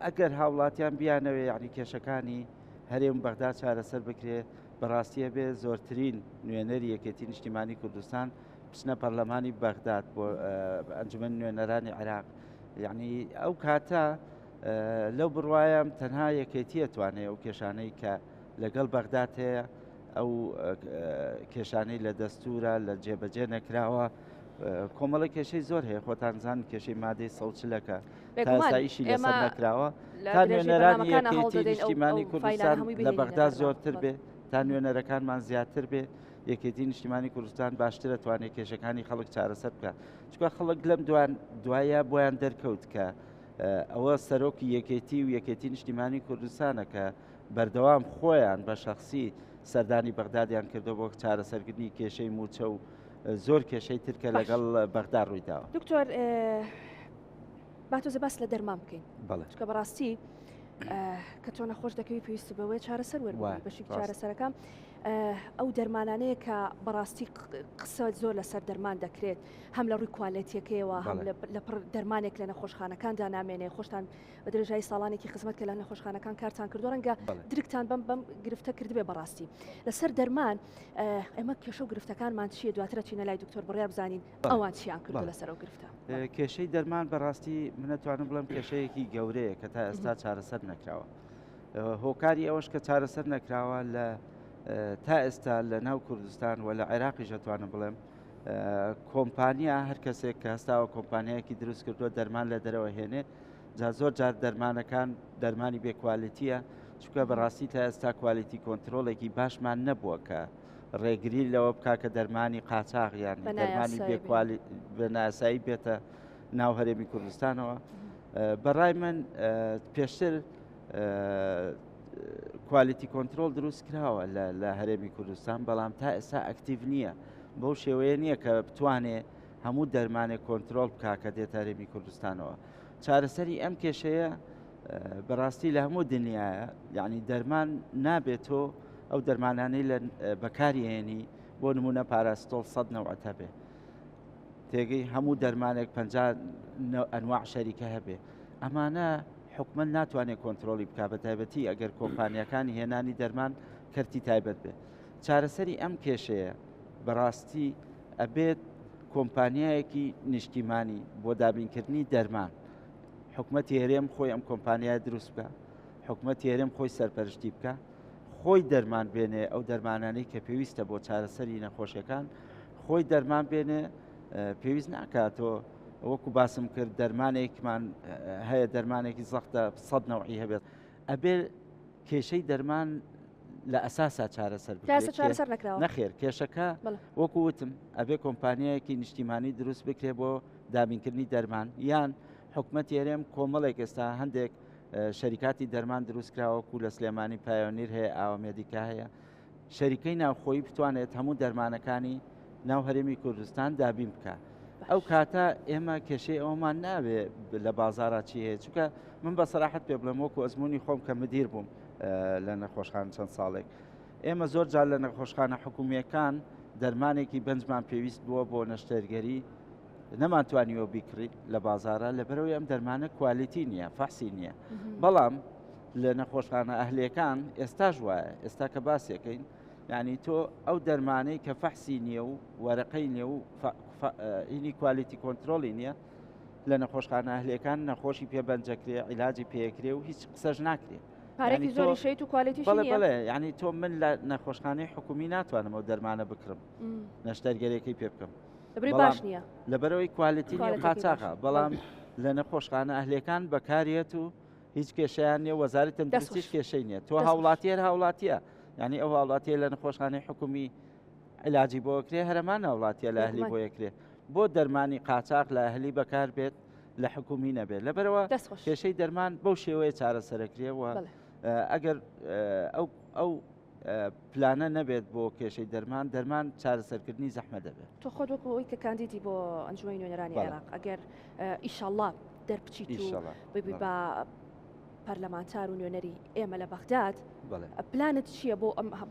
ئەگەر هاوڵاتیان بیانەوێ یعنی کێشەکانی هەرێم بەغدا چارەسەر بکرێ بەڕاستیە بێ زۆرترین نوێنەری یەکێتی نیشتیمانی کوردستان بچنە پەرلەمانی بەغداد بۆ ئەنجومەن نوێنەرانی عێراق یعنی ئەو کاتە لەو بڕوایم تەنها یەکێتیە توانێ ئەو کێشانەی کە لەگەڵ بەغداد هەیە ئەو کێشانەی لە دەستورە لە جێبەجێ نەکراوە کۆمەڵە کێشەی زۆر هەیە خۆتان زان کێشەی مادەی سەوچلەکە تاسایشی لەسەر نەکراوە تا نوێنەرانی یەکێتی نیشتیمانی کوردستان لە بەغدا زۆرتر بێ تا نوێنەرەکانمان زیاتر بێ یەکێتی نیشتیمانی کوردستان باشترە توانێت کێشەکانی خەڵک چارەسەر بکات چونکە خەڵک لەم دوان دوایە بۆیان دەرکەوت کە ئەوە سەرۆکی یەکێتی و یەکێتی نیشتیمانی کوردستانە کە بەردەوام خۆیان بە شخصی سەردانی بەغدادیان کردو بۆ چارەسەرکردنی کێشەی موچە و زۆر کێشەی ترکە لەگەڵ بەغدا ڕوویداوە. دکتۆر با تۆزە باس لە دەرمان بکەین چکە بەڕاستی کە تۆ نەخۆش دەکەوی پێویست بەوەیە چارەسەر وەربگری بەشێک چارەسەرەکە ئەو دەرمانانەیە کە بەڕاستی قسە زۆر لەسەر دەرمان دەکرێت هەم لە ڕووی کوالێتیەکەیەوە هەم لە پڕ دەرمانێک لە نەخۆشخانەکاندا نامێنێ خۆشتان بە درێژایی ساڵانێکی خزمەت کە لە نەخۆشخانەکان کارتان کردو ڕەنگە درکتان بەم بەم گرفتە کردبێ بەڕاستی لەسەر دەرمان ئێمە کێشە و گرفتەکانمان چییە دواترە چینە لای دکتۆر بڕیار بزانین ئەوان چیان کردو لەسەر ئەو گرفتە کێشەی دەرمان بەڕاستی منەتوانم بڵێم کێشەیەکی گەورەیە کە تا ئێستا چارەسەر نەکراوە هۆکاری ئەوەش کە چارەسەر نەکراوە لە تا ئێستا لە ناو کوردستان و لە عێراقیش ئەتوانم بڵێم کۆمپانیا هەر کەسێک کە هەستاوە کۆمپانیایەکی دروست کردووە دەرمان لە دەرەوە هێنێ جا زۆر جار دەرمانەکان دەرمانی بێکوالێتیە چونکە بەڕاستی تا ئێستا quality control ێکی باشمان نەبووە کە ڕێگری لەوە بک کە دەرمانی قاچاغ یان دەرمانی بێکوالی بە ناسایی بێتە ناو هەرێمی کوردستانەوە بەڕای من پێشتر quality control دروست کراوە لە هەرێمی کوردستان بەڵام تا ئێستا active نییە بەو شێوەیە نییە کە بتوانێ هەموو دەرمانێک کۆنتترۆل بک کە دێتە هەرێمی کوردستانەوە چارەسەری ئەم کێشەیە بەڕاستی لە هەموو دنیاە یعنی دەرمان نابێت تۆ ئەو دەرمانانەی لە بەکاریێنی بۆ نمونە پاراستۆڵ سە نەوعەت هەبێ تێگەی هەموو دەرمانێک پ ئەنواع شەریکە هەبێ ئەمانە حکومەت ناتوانێت کۆنترۆڵی بکا بە تایبەتی ئەگەر کۆمپانیاکانی هێنانی دەرمان کەرتی تایبەت بێت چارەسەری ئەم کێشەیە بەڕاستی ئەبێت کۆمپانیایەکی نیشتیمانی بۆ دابینکردنی دەرمان حکومەتی هەرێم خۆی ئەم کۆمپانیای دروست بکە حکومەتی هەرێم خۆی سەرپەرشتی بکە خۆی دەرمان بێنێ ئەو دەرمانانەی کە پێویستە بۆ چارەسەری نەخۆشیەکان خۆی دەرمان بێنێ پێویست ناکاتەوە وەکو باسم کرد دەرمانێکمان هەیە دەرمانێکی زەختە سەد نەوعی هەبێت ئەبێ کێشەی دەرمان لە ئەساسا چارەسەر چارەسەر نەکراوە نەخێر کێشەکە وەکو وتم ئەبێ کۆمپانیایەکی نیشتیمانی دروست بکرێ بۆ دابینکردنی دەرمان یان حکومەت هەرێم کۆمەڵێک ئێستا هەندێک شەریکاتی دەرمان دروست کراوە وەکو لە سلێمانی پایۆنیر هەیە ئاوە مێدیکا هەیە شەریکەی ناوخۆیی بتوانێت هەموو دەرمانەکانی ناو هەرێمی کوردستان دابین بکە ئەو کاتە ئێمە کێشەی ئەومان ناوێ لە بازارا چی هەیە چونکە من بە سەراحەت پێ بڵێم وەکو ئەزمموی خۆم کە مدیر بووم لە نەخۆشخان چەند ساڵێک ئێمە زۆر جار لە نەخۆشخانە حکومیەکان دەرمانێکی بەنجمان پێویست بووە بۆ نەشتەرگەری نەمانتوانیوە بیکڕین لە بازارە لەبەرەوەی ئەم دەرمانە quality نییە فەحسی نییە بەڵام لە نەخۆشخانە ئەهلەکان ئێستاش وایە ئێستا کە باسێکەین یعنی تۆ ئەو دەرمانەی کە فەحسی نییە و وەرەقەی نییە و ئینی quality control ی نییە لە نەخۆشخانە ئەهلەکان نەخۆشی پێ بەنجەکرێ عیلاجی پێکرێ و هیچ قسەش ناکرێ پارێکی زۆری شەیت و quality بەڵێ بەڵێ یعنی تۆ من لە نەخۆشخانەی حکومی ناتوانم ئەو دەرمانە بکڕم نەشتەرگەرێکی پێ بکەم باش نییە لەبەرەوەی quality نیە قاچاخە بەڵام لە نەخۆشخانە ئەهلەکان بەکارێت و هیچ کێشیان نیە وەزارەتی تەندروستیش کێشەی نیە تۆ هاوڵاتیە هاوڵاتیە یعنی ئەو هاوڵاتیە لە نەخۆشخانەی حکومی علاجی بۆ کرێ هەرەمان هاوڵاتیە لە ئەهلی بۆ یەکرێ بۆ دەرمانی قاچاق لە ئەهلی بەکار بێت لە حکومی نەبێت لەبەرەوە کێشەی دەرمان بەو شێوەیە چارەسەرەکرێ و ئەگەر ئەو ئەو پلانە نەبێت بۆ کێشەی دەرمان، دەرمان چارەسەرکردنی زەحمەت دەبێت. تۆ خۆت وەکو ئەوەی کە کاندیدی بۆ ئەنجومەنی نوێنەرانی عێراق، ئەگەر ئیشەڵڵا دەربچیت و ببی بە پەرلەمانتار و نوێنەری ئێمە لە بەغداد، پلانت چییە بۆ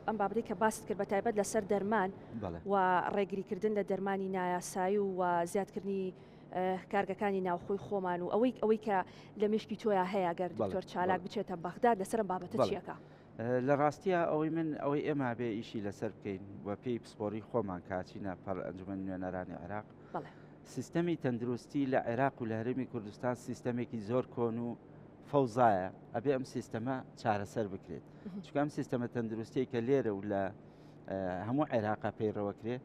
ئەم بابەتەی کە باست کرد بە تایبەت لەسەر دەرمان و ڕێگریکردن لە دەرمانی نایاسایی و زیادکردنی کارگەکانی ناوخۆی خۆمان و ئەوەی ئەوەی کە لە مێشکی تۆیا هەیە گەر دکتۆر چالاک بچێتە بەغداد لەسەر ئەم بابەتە چیەکە؟ لە ڕاستیا ئەوەی من ئەوەی ئێمە بێ ئیشی لەسەر بکەین و پێی پسپۆری خۆمان کاچینە پەر ئەنجومەنی نوێنەرانی عێراق سیستەمی تەندروستی لە عێراق و لە هەرێمی کوردستان سیستەمێکی زۆر کۆن و فەوزایە ئەبێ ئەم سیستەمە چارەسەر بکرێت چونکە ئەم سیستەمە تەندروستی کە لێرە و لە هەموو عێراقا پەیڕەوەکرێ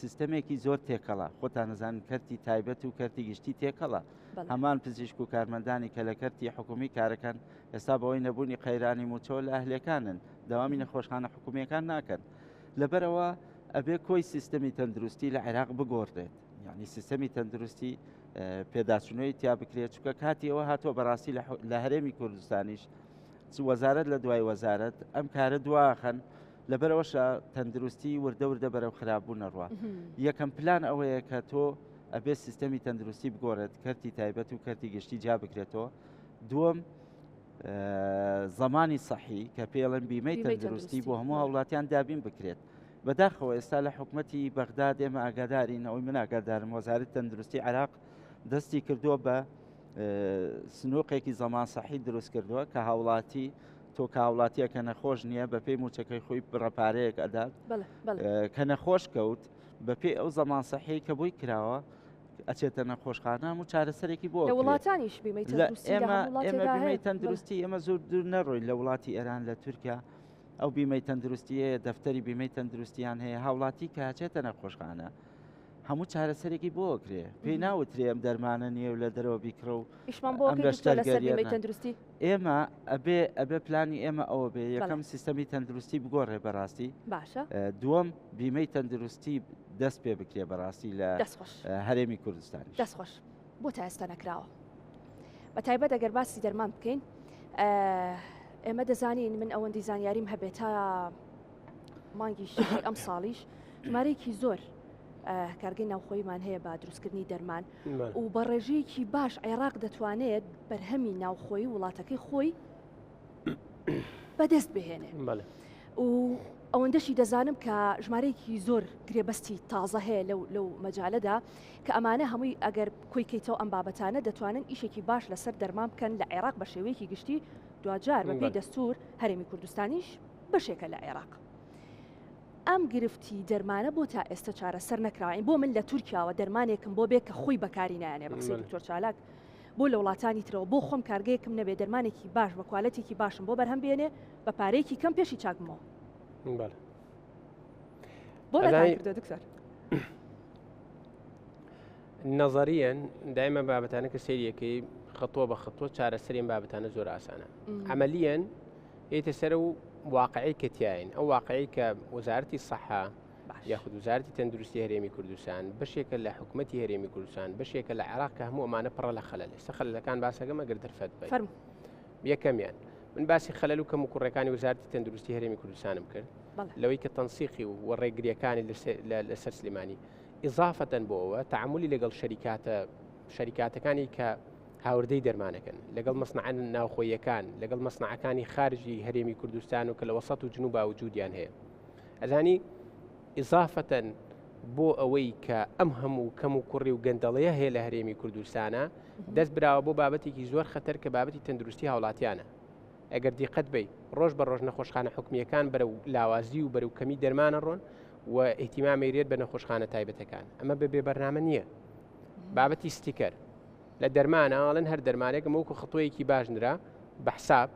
سیستەمێکی زۆر تێکەڵە خۆتان نەزانن کەرتی تایبەت و کەرتی گشتی تێکەڵە هەمان پزیشک و کارمەندانی کە لە کەرتی حکومی کارەکەن ئێستا بەوەی نەبوونی قەیرانی مووچەوە لە ئەهلەکانن دەوامی نەخۆشخانە حکومیەکان ناکەن لەبەرەوە ئەبێ کۆی سیستەمی تەندروستی لە عێراق بگۆڕێت یعنی سیستەمی تەندروستی پێداچونەوەی تیا بکرێت چونکە کاتی ئەوە هاتووە بەڕاستی لە هەرێمی کوردستانیش چ وەزارەت لە دوای وەزارەت ئەم کارە دواخەن لەبەرەوەشە تەندروستی وردە وردە بەرەو خراپبوون نەڕوە یەکەم پلان ئەوەیە کە تۆ ئەبێ سیستەمی تەندروستی بگۆڕێت کەرتی تایبەت و کەرتی گشتی جیا بکرێتەوە دووەم زمانی سەحی کە پێڵێن بیمەی تەندروستی بۆ هەموو هاوڵاتیان دابین بکرێت بەداخەوە ئێستا لە حکومەتی بەغداد ئێمە ئاگادارین ئەوەی من ئاگادارم وەزارەتی تەندروستی عێراق دەستی کردووە بە سنووقێکی زەمان سەحی دروست کردووە کە هاوڵاتی تۆ کە هاوڵاتیە کە نەخۆش نییە بەپێی موچەکەی خۆی بڕەپارەیەک ئەدات کە نەخۆش کەوت بەپێی ئەو زەمان سەحی کە بۆی کراوە ئەچێتە نەخۆشخانە هەموو چارەسەرێکی بۆ لە وڵاتانیش بیمەی تەندروستی ئێمە بیمەی تەندروستی ئێمە زۆر دوور نەڕۆین لە وڵاتی ئێران لە تورکیا ئەو بیمەی تەندروستی هەیە دەفتەری بیمەی تەندروستیان هەیە هاوڵاتی کە هەچێتە نەخۆشخانە هەموو چارەسەرێکی بۆ کرێ پێی ناوترێ ئەم دەرمانە نییە و لە دەرەوە بیکڕە و ئیشمان بۆ لەسەر بیمەی تەندروستی ئێمە ئەبێ ئەبێ پلانی ئێمە ئەوە بێ یەکەم سیستەمی تەندروستی بگۆڕێ بەڕاستی باشە دووەم بیمەی تەندروستی دەست پێ بکرێ بەڕاستی لە هەرێمی کوردستان دەست خۆش بۆ تا ئێستا نەکراوە بە تایبەت ئەگەر باسی دەرمان بکەین ئێمە دەزانین من ئەوەندی زانیاریم هەبێت تا مانگی شەشی ئەم ساڵیش ژمارەیەکی زۆر کارگەی ناوخۆیمان هەیە بە دروستکردنی دەرمان و بە ڕێژەیەکی باش عێراق دەتوانێت بەرهەمی ناوخۆی وڵاتەکەی خۆی بەدەست بهێنێ و ئەوەندەشی دەزانم کە ژمارەیەکی زۆر گرێبەستی تازە هەیە لەو لەو مەجالەدا کە ئەمانە هەمووی ئەگەر کۆی کەیتەوە ئەم بابەتانە دەتوانن ئیشێکی باش لەسەر دەرمان بکەن لە عێراق بە شێوەیەکی گشتی دواجار بەپێی دەستور هەرێمی کوردستانیش بەشێکە لە عێراق. ئەم گرفتی دەرمانە بۆ تا ئێستا چارەسەر نەکراوە بۆ من لە تورکیاوە دەرمانێکم بۆ بێ کە خۆی بەکاری نایەنێ بە قسەی دکتۆر چالاک بۆ لە وڵاتانی ترەوە بۆ خۆم کارگەیەکم نەبێ دەرمانێکی باش بە کوالەتێکی باشم بۆ بەرهەم بێنێ بە پارەیەکی کەم پێشی چاک بمەوە. بۆ نەتان دکتۆر؟ نەزەریەن دایمە بابەتانە کە سەیریەکەی خەتووە بە خەتووە چارەسەرین بابەتانە زۆر ئاسانە عملیەن یێتە سەر و واقعی کە تیاین ئەو واقعی کە وەزارەتی سەحا یاخود وزارەتی تەندروستی هەرێمی کوردستان بەشێکە لە حکوومەتتی هەرێمی کوردستان بەشێکە لە عێراق کە هەموو ئەمانە پڕە لە خەلەل ئێستا خەلەکان باسەکەم ئەگەر دەرفەت بێت یەکەمیان من باسی خەلەل و کەم و کوڕەکانی وزارەتی تەندروستی هەرێمی کوردستانم کرد لەوەی کە تەنسیقی و ڕێگریەکانی لەسەر سلێمانی ئیزافەتەن بۆ ئەوە تەعامولی لەگەڵ شەریکاتە شەریکاتەکانی کە هاوردەی دەرمانەکەن لەگەڵ مەسنعە ناوخۆیەکان لەگەڵ مەسنعەکانی خارجی هەرێمی کوردستان و کە لە وەسەت و جنوبا وجودیان هەیە ئەزانی ئیزافەتەن. بۆ ئەوەی کە ئەم هەموو کەم و کوڕی و گەندەڵیە هەیە لە هەرێمی کوردستانە دەست براوە بۆ بابەتێکی زۆر خەتەر کە بابەتی تەندروستی هاوڵاتیانە. ئەگەر دیقەت بەی ڕۆژ بە ڕۆژ نەخۆشخانە حکومییەکان بەرەو لاوازی و بەرەو کەمی دەرمانە ڕۆن و ئیهتیمامی رێت بە نەخۆشخانە تایبەتەکان. ئەمە بە بێ بەرنامە نییە. بابەتی ستیکەر لە دەرمانە ئەڵێن هەر دەرمانێک ئەمە وەکو خطوەیەکی باش نرا بە حساب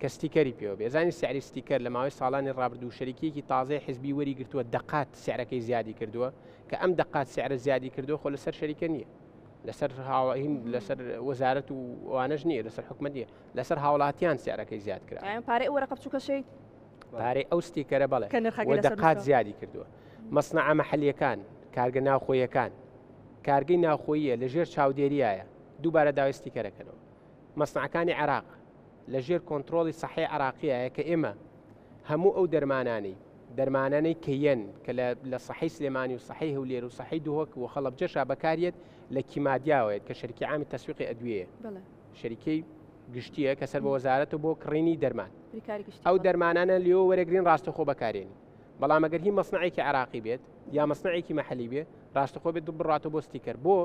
کە ستیکەری پێوە بێ زانی سعری ستیکەر لە ماوەی ساڵانی ڕابردوو شەریکیەکی تازەی حزبی وەری گرتووە دەقات سعرەکەی زیادی کردووە کە ئەم دەقات سعرە زیادی کردووە خۆ لەسەر شەریکە نییە لەسەر هاوین لەسەر وەزارەت و ئەوانەش نییە لەسەر حکومت نییە لەسەر هاوڵاتیان سعرەکەی زیاد کرا پارەی ئەو وەرەقە بچووکەشەی پارەی ئەو ستیکەرە بەڵێ دەقات زیادی کردووە مەسنەعە مەحلیەکان کارگە ناوخۆیەکان کارگەی ناوخۆییە لە ژێر چاودێریایە دووبارە داوای ستیکەرەکەنەوە مەسنەعەکانی عێراق لە ژێر کۆنترۆڵی سەحی عراقیایە کە ئێمە هەموو ئەو دەرمانانەی دەرمانانەی کە یەن کە لە سەحی سلێمانی و سەحی هەولێر و سەحی دهۆک و هەڵەبجەشا بەکاریەت لە کیمادیاوەیەت کە شەریکی عامی تەسویقی ئەدویەیە شەریکەی گشتیە کە سەر بە وەزارەت و بۆ کڕینی دەرمان ئەو دەرمانانە لێەوە وەرەگرین ڕاستەخۆ بەکارێنی بەڵام ئەگەر هی مەسنعێکی عراقی بێت یا مەسنعێکی مەحلی بێ ڕاستەخۆ بێت بڕاتەوە بۆ ستیکەر بۆ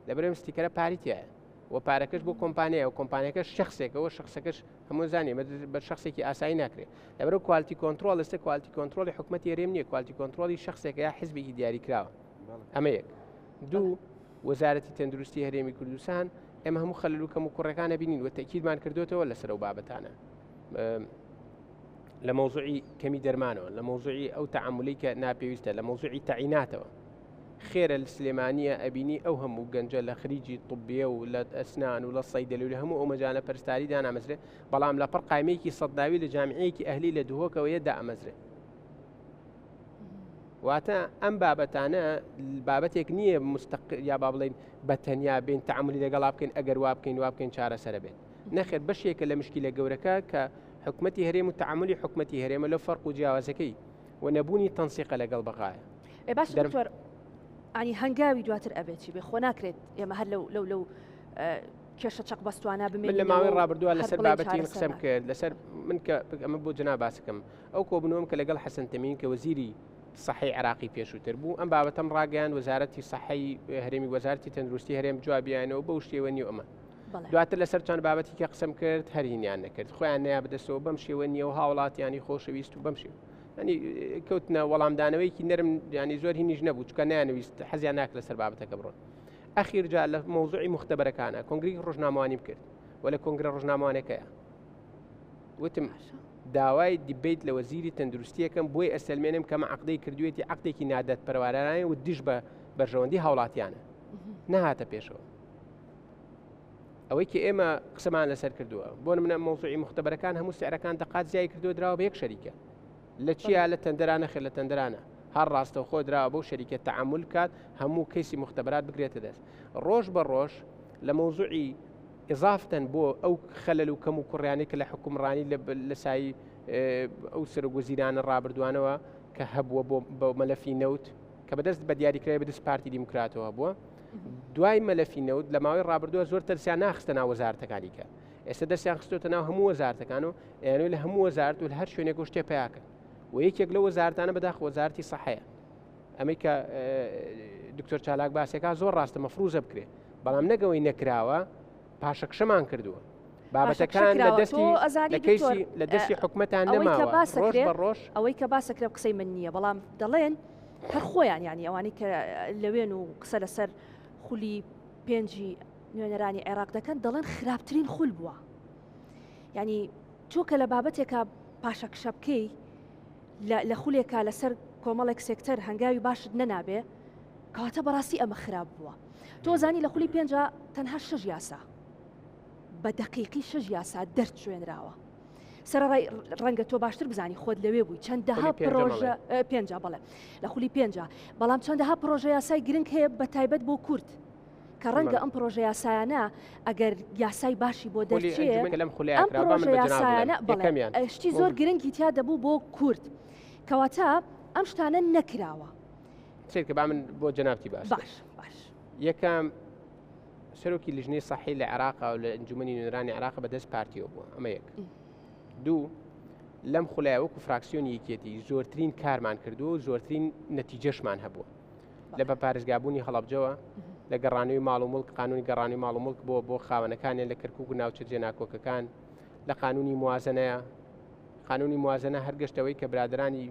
لەبەرم ستیکەرە پاری تایە و پارەکەش بۆ کۆمپانیایە و کۆمپانیەکە شخصێکەوە شخصەکەش هەموو زانانی بە شخصێکی ئاسایی ناکرێت لەبەرو quality control ئێستا quality control ی حکوومەتی هەرێم نییە quality control ی شخصێکە یا حزبێکی دیاری کراوە ئەمە یەک دوو وەزارەتی تەندروستی هەرێمی کوردستان ئێمە هەموو خەلل و کەم و کوڕەکانە بینین و تەکیدمان کردوێتەوە لەسەر ئەو بابەتانە لە مەوزوعی کەمی دەرمانەوە لە مەوزوعی ئەو تەعاملی کە ناپێویستە لە مەوزوعی تەعیناتەوە خێرە لە سلێمانیە ئەبینی ئەو هەموو گەنجە لە خریجی طبیە و لە ئەسنان و لە سەیدەلی و لە هەموو ئەو مەجالە پەرستاری دانامەزرێ بەڵام لە پڕ قایمەیەکی سەدداوی لە جامیعەیەکی ئەهلی لە دهۆکەوە یە دائەمەزرێ واتە ئەم بابەتانە بابەتێک نییە مستەق یا با بڵین بە تەنیا بین تعاملی لەگەڵا بکەین ئەگەر وا بکەین وا بکەین چارەسەرە بێت نەخێر بەشێکە لە مشکیلە گەورەکە کە حکومەتی هەرێم و تعاملی حکومەتی هەرێمە لە فەرق و جیاوازەکەی و نەبوونی تەنسیقە لەگەڵ بەغایە. ئێ باشە دکتۆر ئانی هەنگاوی دواتر ئەبێت چی بێ خۆ ناکرێت ئێمە هەر لەو لەو لەو کێشە چەق بەستوانە بمێن لە ماوەی ڕابردووە لەسەر بابەتی قسەم کرد لەسەر من کە ئەمە بۆ جنا باسەکەم ئەو کۆبنەوەم کە لەگەڵ حەسەن تەمین کە وەزیری سەحی عراقی پێشووتر بوو ئەم بابەتەم ڕاگەیان وەزارەتی سەحی هەرێمی وەزارەتی تەندروستی هەرێم جوابیانەوە بەو شێوە نیو ئەمە دواتر لەسەر چەند بابەتی کە قسەم کرد هەرینیان نەکرد خۆیان نیا بدەستەوە بەم شێوە نییە و هاوڵاتیانی خۆشەویست و بەم شێوە ینی کەوتنە وەڵامدانەوەیکی نەرم ینی زۆر هینیش نەبوو چکە نیانویست حەزیان ناک لەسەر بابەتەکە بڕۆن ئەخیر جا لە مەوزوعی مختبەرەکانە کۆنگری ڕۆژنامەوانیم کرد و لە کۆنگرە ڕۆژنامەوانەکەیە وتم داوای دیبیت لە وەزیری تەندروستیەکەم بۆی ئەسەلمێنم کەمە عقدەی کردوێتی عقدێکی نادەت پەروارانە و دژ بە بەرژەوەندی هاوڵاتیانە نەهاتە پێشەوە ئەوەی کە ئێمە قسەمان لەسەر کردووە بۆ منە مەوزوعی مختبەرەکان هەموو سعرەکان دەقات زیای کردو دراوە بە یەک شەریکە لە چیا لە تەندەرانە خێر لە تەندەرانە هەر ڕاستەوخۆ دراوە بەو شەریکە تەعامول کات هەموو کەیسی مختبرات بگرێتە دەست ڕۆژ بە ڕۆژ لە مەوزوعی ئضافتەن بۆ ئەو خەلل و کەم و کوڕیانی کە لە حکومڕانی لە سایی ئەو سەرۆک وەزیرانە ڕابردوانەوە کە هەبووە بۆ مەلەفی نەوت کە بەدەست بە دیاریکراوی بەدەست پارتی دیموکراتەوە بووە دوای مەلەفی نەوت لە ماوەی ڕابردووە زۆر ترسیان ناخستە ناو وەزارەتەکانی کە ئێستا دەستیان خستۆتە ناو هەموو وەزارەتەکان و ئەیانەوێت لە هەموو وەزارەت و لە هەر شوێنێک و شتێ پیاکەن و یەکێک لە وەزارەتانە بەداخ وەزارەتی سەحەیە ئەمەی کە دکتۆر چالاک باسێکا زۆر ڕاستە مەفروزە بکرێ بەڵام نەگەوەی نەکراوە پاشەکشەمان کردووە بابەتەکان لە دەستی لە کەیسی لە دەستی حکومەتان نەماوە ڕۆژ بە ڕۆژ ئەوەی کە باسەکرێ قسەی من نییە بەڵام دەڵێن هەر خۆیان یانی ئەوانەی کە لەوێن و قسە لەسەر خولی پێنجی نوێنەرانی عێراق دەکەن دەڵێن خراپترین خول بووە ینی تۆ کە لە بابەتێکە پاشەکشە بکەی لە خولێکا لەسەر کۆمەڵێک سێکتەر هەنگاوی باشت نەنابێ کەواتە بەڕاستی ئەمە خراپ بووە تۆ زانی لە خولی پێنج تەنها شەش یاسا بە دەقیقی شەش یاسا دەرچوێنراوە سەرەڕای ڕەنگە تۆ باشتر بزانی خۆت لەوێ بووی چەندەها پرۆژە پێنجا بەڵێ لە خولی پێنجا بەڵام چەندەها پرۆژە یاسای گرنگ هەیە بە تایبەت بۆ کورد کە ڕەنگە ئەم پرۆژە یاسایانە ئەگەر یاسای باشی بۆ دەرچێ ئەم پرۆژە یاسایانە بەڵێ شتی زۆر گرنگی تیا دەبوو بۆ کورد کەواتە ئەم شتانە نەکراوە سیرکە با من بۆ جەنابتی باش باش باش یەکەم سەرۆکی لیژنەی سەحی لە عێراقا و لە ئەنجومەنی نوێنەرانی عێراق بەدەست پارتیەوە بووە ئەمە یەک دوو لەم خولایە وەکو فراکسیۆنی یەکێتی زۆرترین کارمان کردووە و زۆرترین نەتیجەشمان هەبووە. لە بە پارێزگابوونی هەڵەبجەوە لە گەڕانەوەی ماڵ و مڵک قانونی گەڕانی ماڵ و مڵک بۆ بۆ خاوەنەکانیان لە کەرکک و ناوچە جێناکۆکەکان لە قانونی موازنەیە قانونی موازنە هەر گەشتەوەی کە برادرانی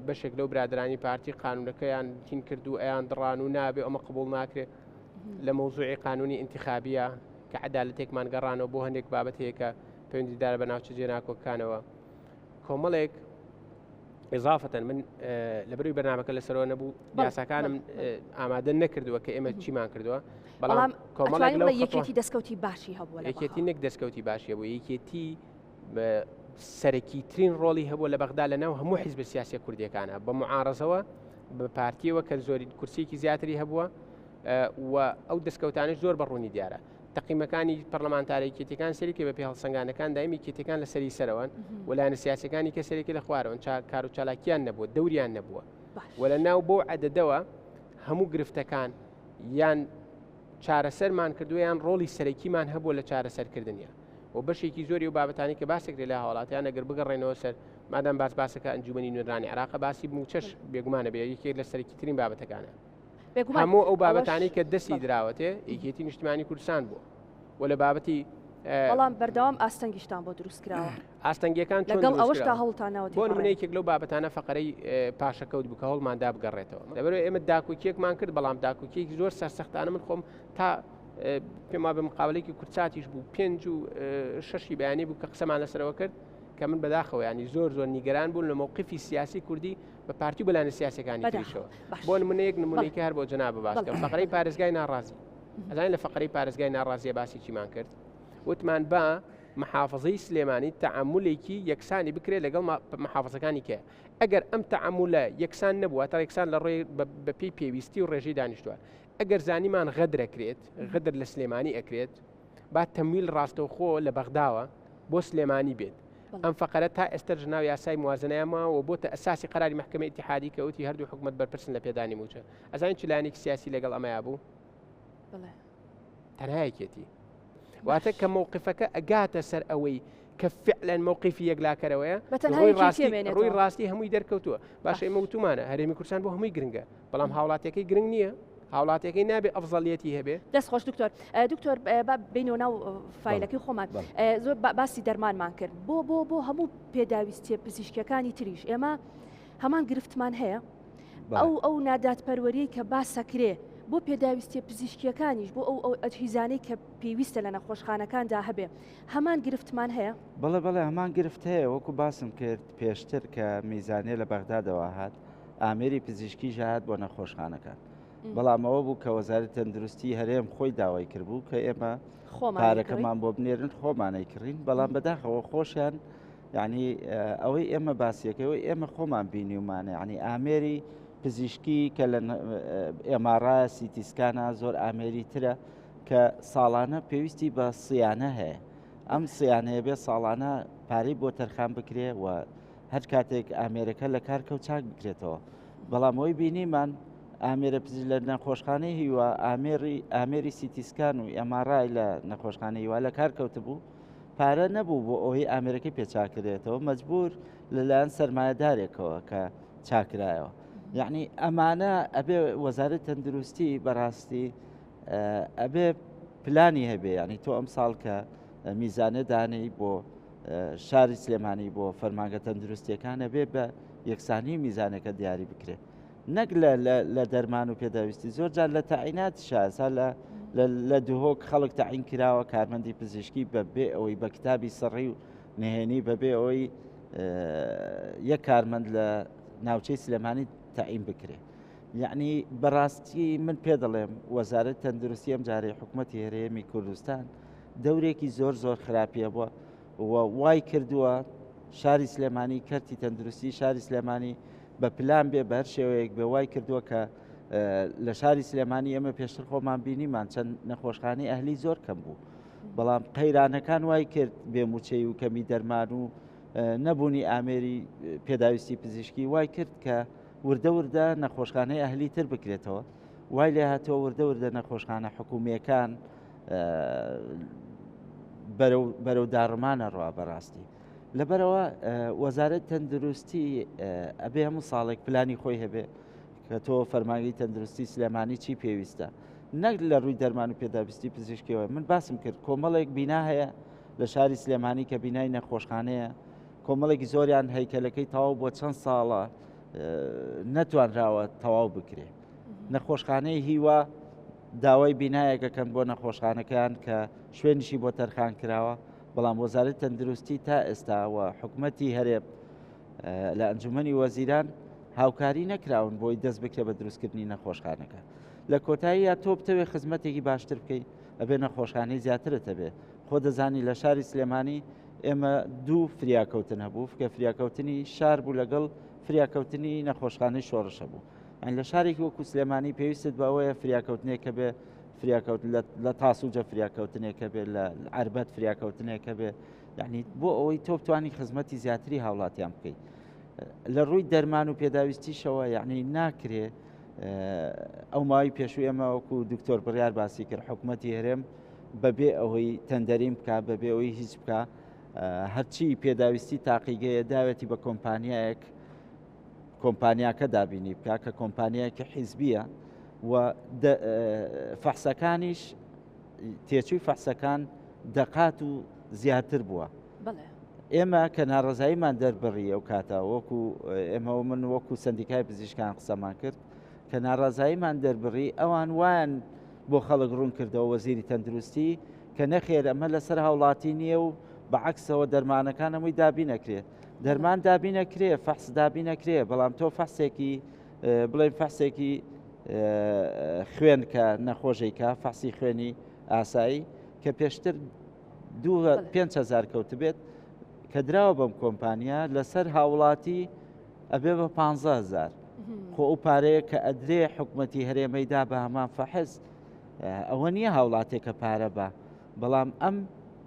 بەشێک لەو برادرانی پارتی قانونەکەیان تین کرد و ئەیان دڕان و نابێ ئەمە قبول ناکرێت لە مەوزوعی قانونی ئینتخابیە کە عەدالەتێکمان گەڕانەوە بۆ هەندێک بابەت هەیە کە پەیوەندیدارە بە ناوچە جێناکۆکانەوە کۆمەڵێک ئضافەتەن من لە بەروی بەرنمەکە لەسەرەوە نەبوو یاساکانم ئامادە نەکردووە کە ئێمە چیمان کردووە بەڵام کۆمەڵێک لەو یەکێتی دەستکەوتی باشی هەبووە یەکێتی نەک دەستکەوتی باشی بوو یەکێتی سەرەکی ترین ڕۆڵی هەبووە لە بەغدا لە ناو هەموو حیزب سیاسیە کوردیەکانە بە معارەزەوە بە پارتیەوە کە زۆری کورسیەکی زیاتری هەبووە و ئەو دەستکەوتانش زۆر بە ڕوونی دیارە تەقیمەکانی پەرلەمانتارە یەکێتیەکان سەرێکی بە پێ هەڵسەنگانەکان دایم یەکێتیەکان لە سەری سەرەوەن و لایەنە سیاسەکانی کە سەرێکی لە خوارەوەن چا کار و چالاکیان نەبووە دەوریان نەبووە و لە ناو بۆ عەدەدەوە هەموو گرفتەکان یان چارەسەرمان کردووە یان ڕۆڵی سەرەکیمان هەبووە لە چارەسەرکردنیان و بەشێکی زۆری و بابەتانی کە باسێک لە هاوڵاتیان ئەگەر بگەڕێنەوە سەر مادام باس باسەکە ئەنجومەنی نوێنرانی عراقە باسی موچەش بێگومانە بێ یەکێک لە سەرەکیترین بابەتەکانە هەموو ئەو بابەتانی کە دەستی دراوەتێ یەکێتی نیشتمانی کوردستان بووە و لە بابەتی بەڵام بەردەوام ئاستەنگیشتان بۆ دروست کراوە ئاستەنگیەکان لەگەڵ ئەوەشتا هەوڵتانەوە بۆ نمونە یەکێک لەو بابەتانە فەقەرەی پاشەکەوت بوو کە هەوڵماندا بگەڕێتەوە لەبەرەوە ئێمە داکۆکیەکمان کرد بەڵام داکۆکیەکی زۆر سەرسەختانە من خۆم تا پێم وابێ مقابلێکی کورتساتیش بوو پێنج و شەشی بەیانی بوو کە قسەمان لەسەرەوە کرد کە من بەداخەوە ینی زۆر زۆر نیگەران بوون لە مووقفی سیاسی کوردی بە پارتی و بەلایەنە سیاسەکانی تریشەوە بۆ نمونەیەک نمونەیەکە هەر بۆ جەناب باسکەم فەقرەی پارێزگای ناڕازی ئەزانین لە فەقرەی پارێزگای ناڕازیە باسی چیمان کرد وتمان با محافظەی سلێمانی تەعامولێکی یەکسانی بکرێت لەگەڵ محافظەکانی کە ئەگەر ئەم تەعامولە یەکسان نەبووە تا یەکسان لە ڕێ بەپێی پێویستی و ڕێژەی دانیشتوان ئەگەر زانیمان غەدرەکرێت غەدر لە سلێمانی ئەکرێت با تەمویل ڕاستەوخۆ لە بەغداوە بۆ سلێمانی بێت ئەم فەقەرە تا ئێستەش ناو یاسای موازنەیە ماوە و بۆتە ئەساسی قەراری مەحکەمەی ئیتیحادی کە وتی هەردوو حکومەت بەرپرسن لە پێدانی مووچە. ئەزانی چ لایەنێکی سیاسی لەگەڵ ئەمەیا بوو؟ بەڵێ. تەنها یەکێتی. واتە کە مەوقفەکە ئەگاتە سەر ئەوەی کە فعلەن مەوقفی یەکلاکەرەوەیە بە تەنها ڕووی یەکێتی ڕاستی ئەمێنێتەوە. ڕووی ڕاستی هەمووی دەرکەوتووە. باشە ئێمە وتومانە هەرێمی کوردستان بۆ هەمووی گرنگە بەڵام هاوڵاتیەکەی گرنگ نییە؟ هاوڵاتیەکەی نابێ ئەفزەلیەتی هەبێ؟ دەست خۆش دکتۆر. دکتۆر با بینەوە ناو فایلەکەی خۆمان. زۆر باسی دەرمانمان کرد. بۆ بۆ بۆ هەموو پێداویستیە پزیشکیەکانی تریش ئێمە هەمان گرفتمان هەیە. ئەو ئەو نادادپەروەریەی کە باسەکرێ بۆ پێداویستیە پزیشکیەکانیش بۆ ئەو ئەو ئەجهیزانەی کە پێویستە لە نەخۆشخانەکاندا هەبێ هەمان گرفتمان هەیە؟ بەڵێ بەڵێ هەمان گرفت هەیە وەکو باسم کرد پێشتر کە میزانیە لە بەغدادەوە هات ئامێری پزیشکیش هات بۆ نەخۆشخانەکان بەڵام ئەوە بوو کە وەزارەتی تەندروستی هەرێم خۆی داوای کردبوو کە ئێمە پارەکەمان بۆ بنێرن خۆمانەی کڕین بەڵام بەداخەوە خۆشیان یعنی ئەوەی ئێمە باسیەکەەوەی ئێمە خۆمان بینیومانە یعنی ئامێری پزیشکی کە لە MRI CT scan ە زۆر ئامێری ترە کە ساڵانە پێویستی بە سیانە هەیە ئەم سیانەیە بێ ساڵانە پارەی بۆ تەرخان بکرێ و هەر کاتێک ئامێرەکە لە کار کەوت چاک بکرێتەوە بەڵام ئەوەی بینیمان ئامێرە پزیش لە نەخۆشخانەی هیوا ئامێری ئامێری CT scan و MRI لە نەخۆشخانەی هیوا لە کار کەوتبوو پارە نەبوو بۆ ئەوەی ئامێرەکەی پێچاکرێتەوە مەجبور لەلایەن سەرمایەدارێکەوە کە چاکرایەوە یعنی ئەمانە ئەبێ وەزارەت تەندروستی بەڕاستی ئەبێ پلانی هەبێ ینی تۆ ئەم ساڵ کە میزانە دانەی بۆ شاری سلێمانی بۆ فەرمانگە تەندروستیەکان ئەبێ بە یەکسانی میزانەکە دیاری بکرێت نەک لە دەرمان و پێداویستی زۆر جار لە تاعینات شاسا لە لە دهۆک خەڵک تەعین کراوە کارمەندی پزیشکی بە بێ ئەوەی بە کتابی سڕی و نهێنی بەبێ ئەوەی یەک کارمەند لە ناوچەی سلێمانی تەعین بکرێت یعنی بەڕاستی من پێ دەڵێم وەزارەت تەندروستی ئەم جارەی حکوومەتی هەرێمی کوردستان دەورێکی زۆر زۆر خراپیە بووە و وای کردووە شاری سلێمانی کەرتی تەندروستی شاری سلێمانی بە پلان بێ بە هەر شێوەیەک بێ وای کردووە کە لە شاری سلێمانی ئێمە پێشتر خۆمان بینیمان چەند نەخۆشخانەی ئەهلی زۆر کەم بوو بەڵام قەیرانەکان وای کرد بێ موچەی و کەمی دەرمان و نەبوونی ئامێری پێداویستی پزیشکی وای کرد کە وردە وردە نەخۆشخانەی ئەهلی تر بکرێتەوە وای لێ هاتووە وردە وردە نەخۆشخانە حکومیەکان بەرەو داڕمانە ڕوا بەڕاستی لەبەرەوە وەزارەت تەندروستی ئەبێ هەموو ساڵێک پلانی خۆی هەبێ. کە تۆ فەرمانگەی تەندروستی سلێمانی چی پێویستە نەک لە ڕووی دەرمان و پێداویستی پزیشکیەوە من باسم کرد کۆمەڵێک بینا هەیە لە شاری سلێمانی کە بینای نەخۆشخانەیە کۆمەڵێکی زۆریان هەیکەلەکەی تەواو بۆ چەند ساڵە نەتوانراوە تەواو بکرێ نەخۆشخانەی هیوا داوای بینایەکەکەن بۆ نەخۆشخانەکەیان کە شوێنیشی بۆ تەرخان کراوە بەڵام وەزارەت تەندروستی تا ئێستا و حکومەتی هەرێم لە ئەنجومەنی وەزیران هاوکاری نەکراون بۆی دەست بکرێ بە دروستکردنی نەخۆشخانەکە لە کۆتاییە تۆ بتەوێ خزمەتێکی باشتر بکەیت ئەبێ نەخۆشخانەی زیاترت هەبێ خۆ دەزانی لە شاری سلێمانی ئێمە دوو فریاکەوتن هەبوو کە فریاکەوتنی شار بوو لەگەڵ فریاکەوتنی نەخۆشخانەی شۆڕشە بوو ئەن لە شارێکی وەکو سلێمانی پێویستت بەوەیە فریاکەوتنێک کە بێ فریاکەوت لە تاسوجە فریاکەوتنێک کە بێ لە عربەت فریاکەوتنێک کە بێ یعنی بۆ ئەوەی تۆ بتانی خزمەتی زیاتری هاوڵاتیان بکەیت لە ڕووی دەرمان و پێداویستیشەوە یعنی ناکرێ ئەو ماوەی پێشوو ئێمە وەکو دکتۆر بڕیار باسی کرد حکوومەتی هەرێم بەبێ ئەوەی تەندەریم بک بەبێ ئەوەی هیچ بکە هەرچی پێداویستی تاقیگەیە داوێتی بە کۆمپانیایەک کۆمپانیاکە دابینی بکە کە کۆمپانیایەکی حیزبیە و فەحسەکانیش تێچووی فەحسەکان دەقات و زیاتر بووە. ئێمە کە ناڕەزاییمان دەربڕی ئەو کاتە وەکو ئێمە و من وەکو سندیکای پزیشکان قسەمان کرد کە ناڕازاییمان دەربڕی ئەوان وایان بۆ خەڵک ڕوون کردەوە وەزیری تەندروستی کە نەخێر ئەمە لەسەر هاوڵاتی نییە و بەعکسەوە دەرمانەکان هەمووی دابینەکرێت دەرمان دابینەکرێ فەحس دابینەکرێ بەڵام تۆ فەحسێکی بڵێن فەحسێکی خوێن کە نەخۆشێکە فەحسی خوێنی ئاسایی کە پێشتر 5000 کەوتبێت کە دراوە بەم کۆمپانیا لەسەر هاوڵاتی ئەبێ بە 15000 خۆ ئەو پارەیە کە ئەدرێ حکومەتی هەرێمەیدا بە هەمان فەحس ئەوە نییە هاوڵاتێکە پارە بە بەڵام ئەم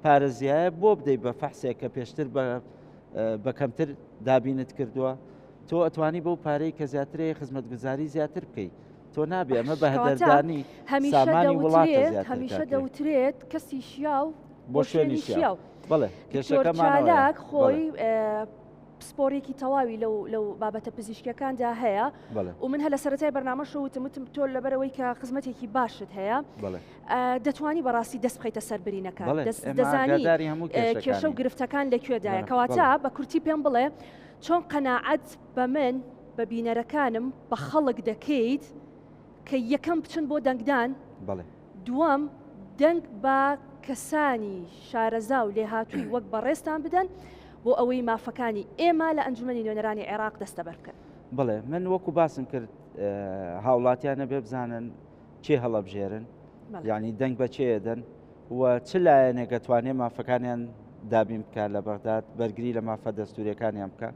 پارە زیایە بۆ بدەیت بە فەحسێک کە پێشتر بە کەمتر دابینت کردووە تۆ ئەتوانی بەو پارەی کە زیاترەیە خزمەتگوزاری زیاتر بکەیت تۆ نابێ ئەمە بە هەدەردانی سامانی وڵاتە زیاتر هەمیشە دەوترێت کەسی شیاو بۆ شوێنی شیاو بەڵێ کێشەکەمان چالاک خۆی پسپۆڕیەکی تەواوی لەو لەو بابەتە پزیشکیەکاندا هەیە و من هەر لە سەرەتای بەرنامەشەوە وتم وتم تۆ لەبەرەوەی کە خزمەتێکی باشت هەیە دەتوانی بەڕاستی دەست بخەیتە سەر برینەکان دەزانی کێشە و گرفتەکان لە کوێدایە کەواتە بە کورتی پێم بڵێ چۆن قەناعەت بە من بە بینەرەکانم بە خەڵک دەکەیت کە یەکەم بچن بۆ دەنگدان دووەم دەنگ بە کەسانی شارەزا و لێهاتووی وەک بەڕێزتان بدەن بۆ ئەوەی مافەکانی ئێمە لە ئەنجومەنی نوێنەرانی عێراق دەستەبەر بکەن. بەڵێ من وەکو باسم کرد هاوڵاتیان ئەبێ بزانن کێ هەڵەبژێرن یعنی دەنگ بە کێ دەن و چ لایەنێک ئەتوانێ مافەکانیان دابین بکات لە بەغداد بەرگری لە مافە دەستوریەکانیان بکات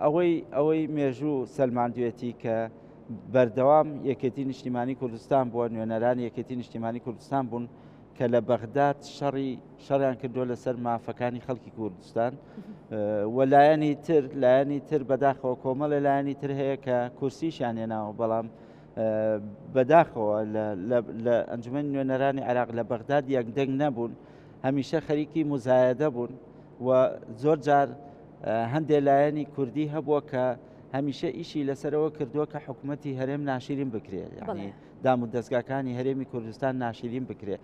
ئەوەی ئەوەی مێژوو سەلماندوێتی کە بەردەوام یەکێتی نیشتیمانی کوردستان بووە نوێنەرانی یەکێتی نیشتیمانی کوردستان بوون کە لە بەغداد شەڕی شەڕیان کردووە لەسەر مافەکانی خەڵکی کوردستان و لایەنی تر لایەنی تر بەداخەوە کۆمەڵێ لایەنی تر هەیە کە کورسیشیان هێناوە بەڵام بەداخەوە لە ئەنجومەنی نوێنەرانی عێراق لە بەغداد یەکدەنگ نەبوون هەمیشە خەریکی مزایەدە بوون و زۆر جار هەندێک لایەنی کوردی هەبووە کە هەمیشە ئیشی لەسەرەوە کردووە کە حکوومەتی هەرێم ناشرین بکرێت یعنی دام و دەستگاکانی هەرێمی کوردستان ناشرین بکرێت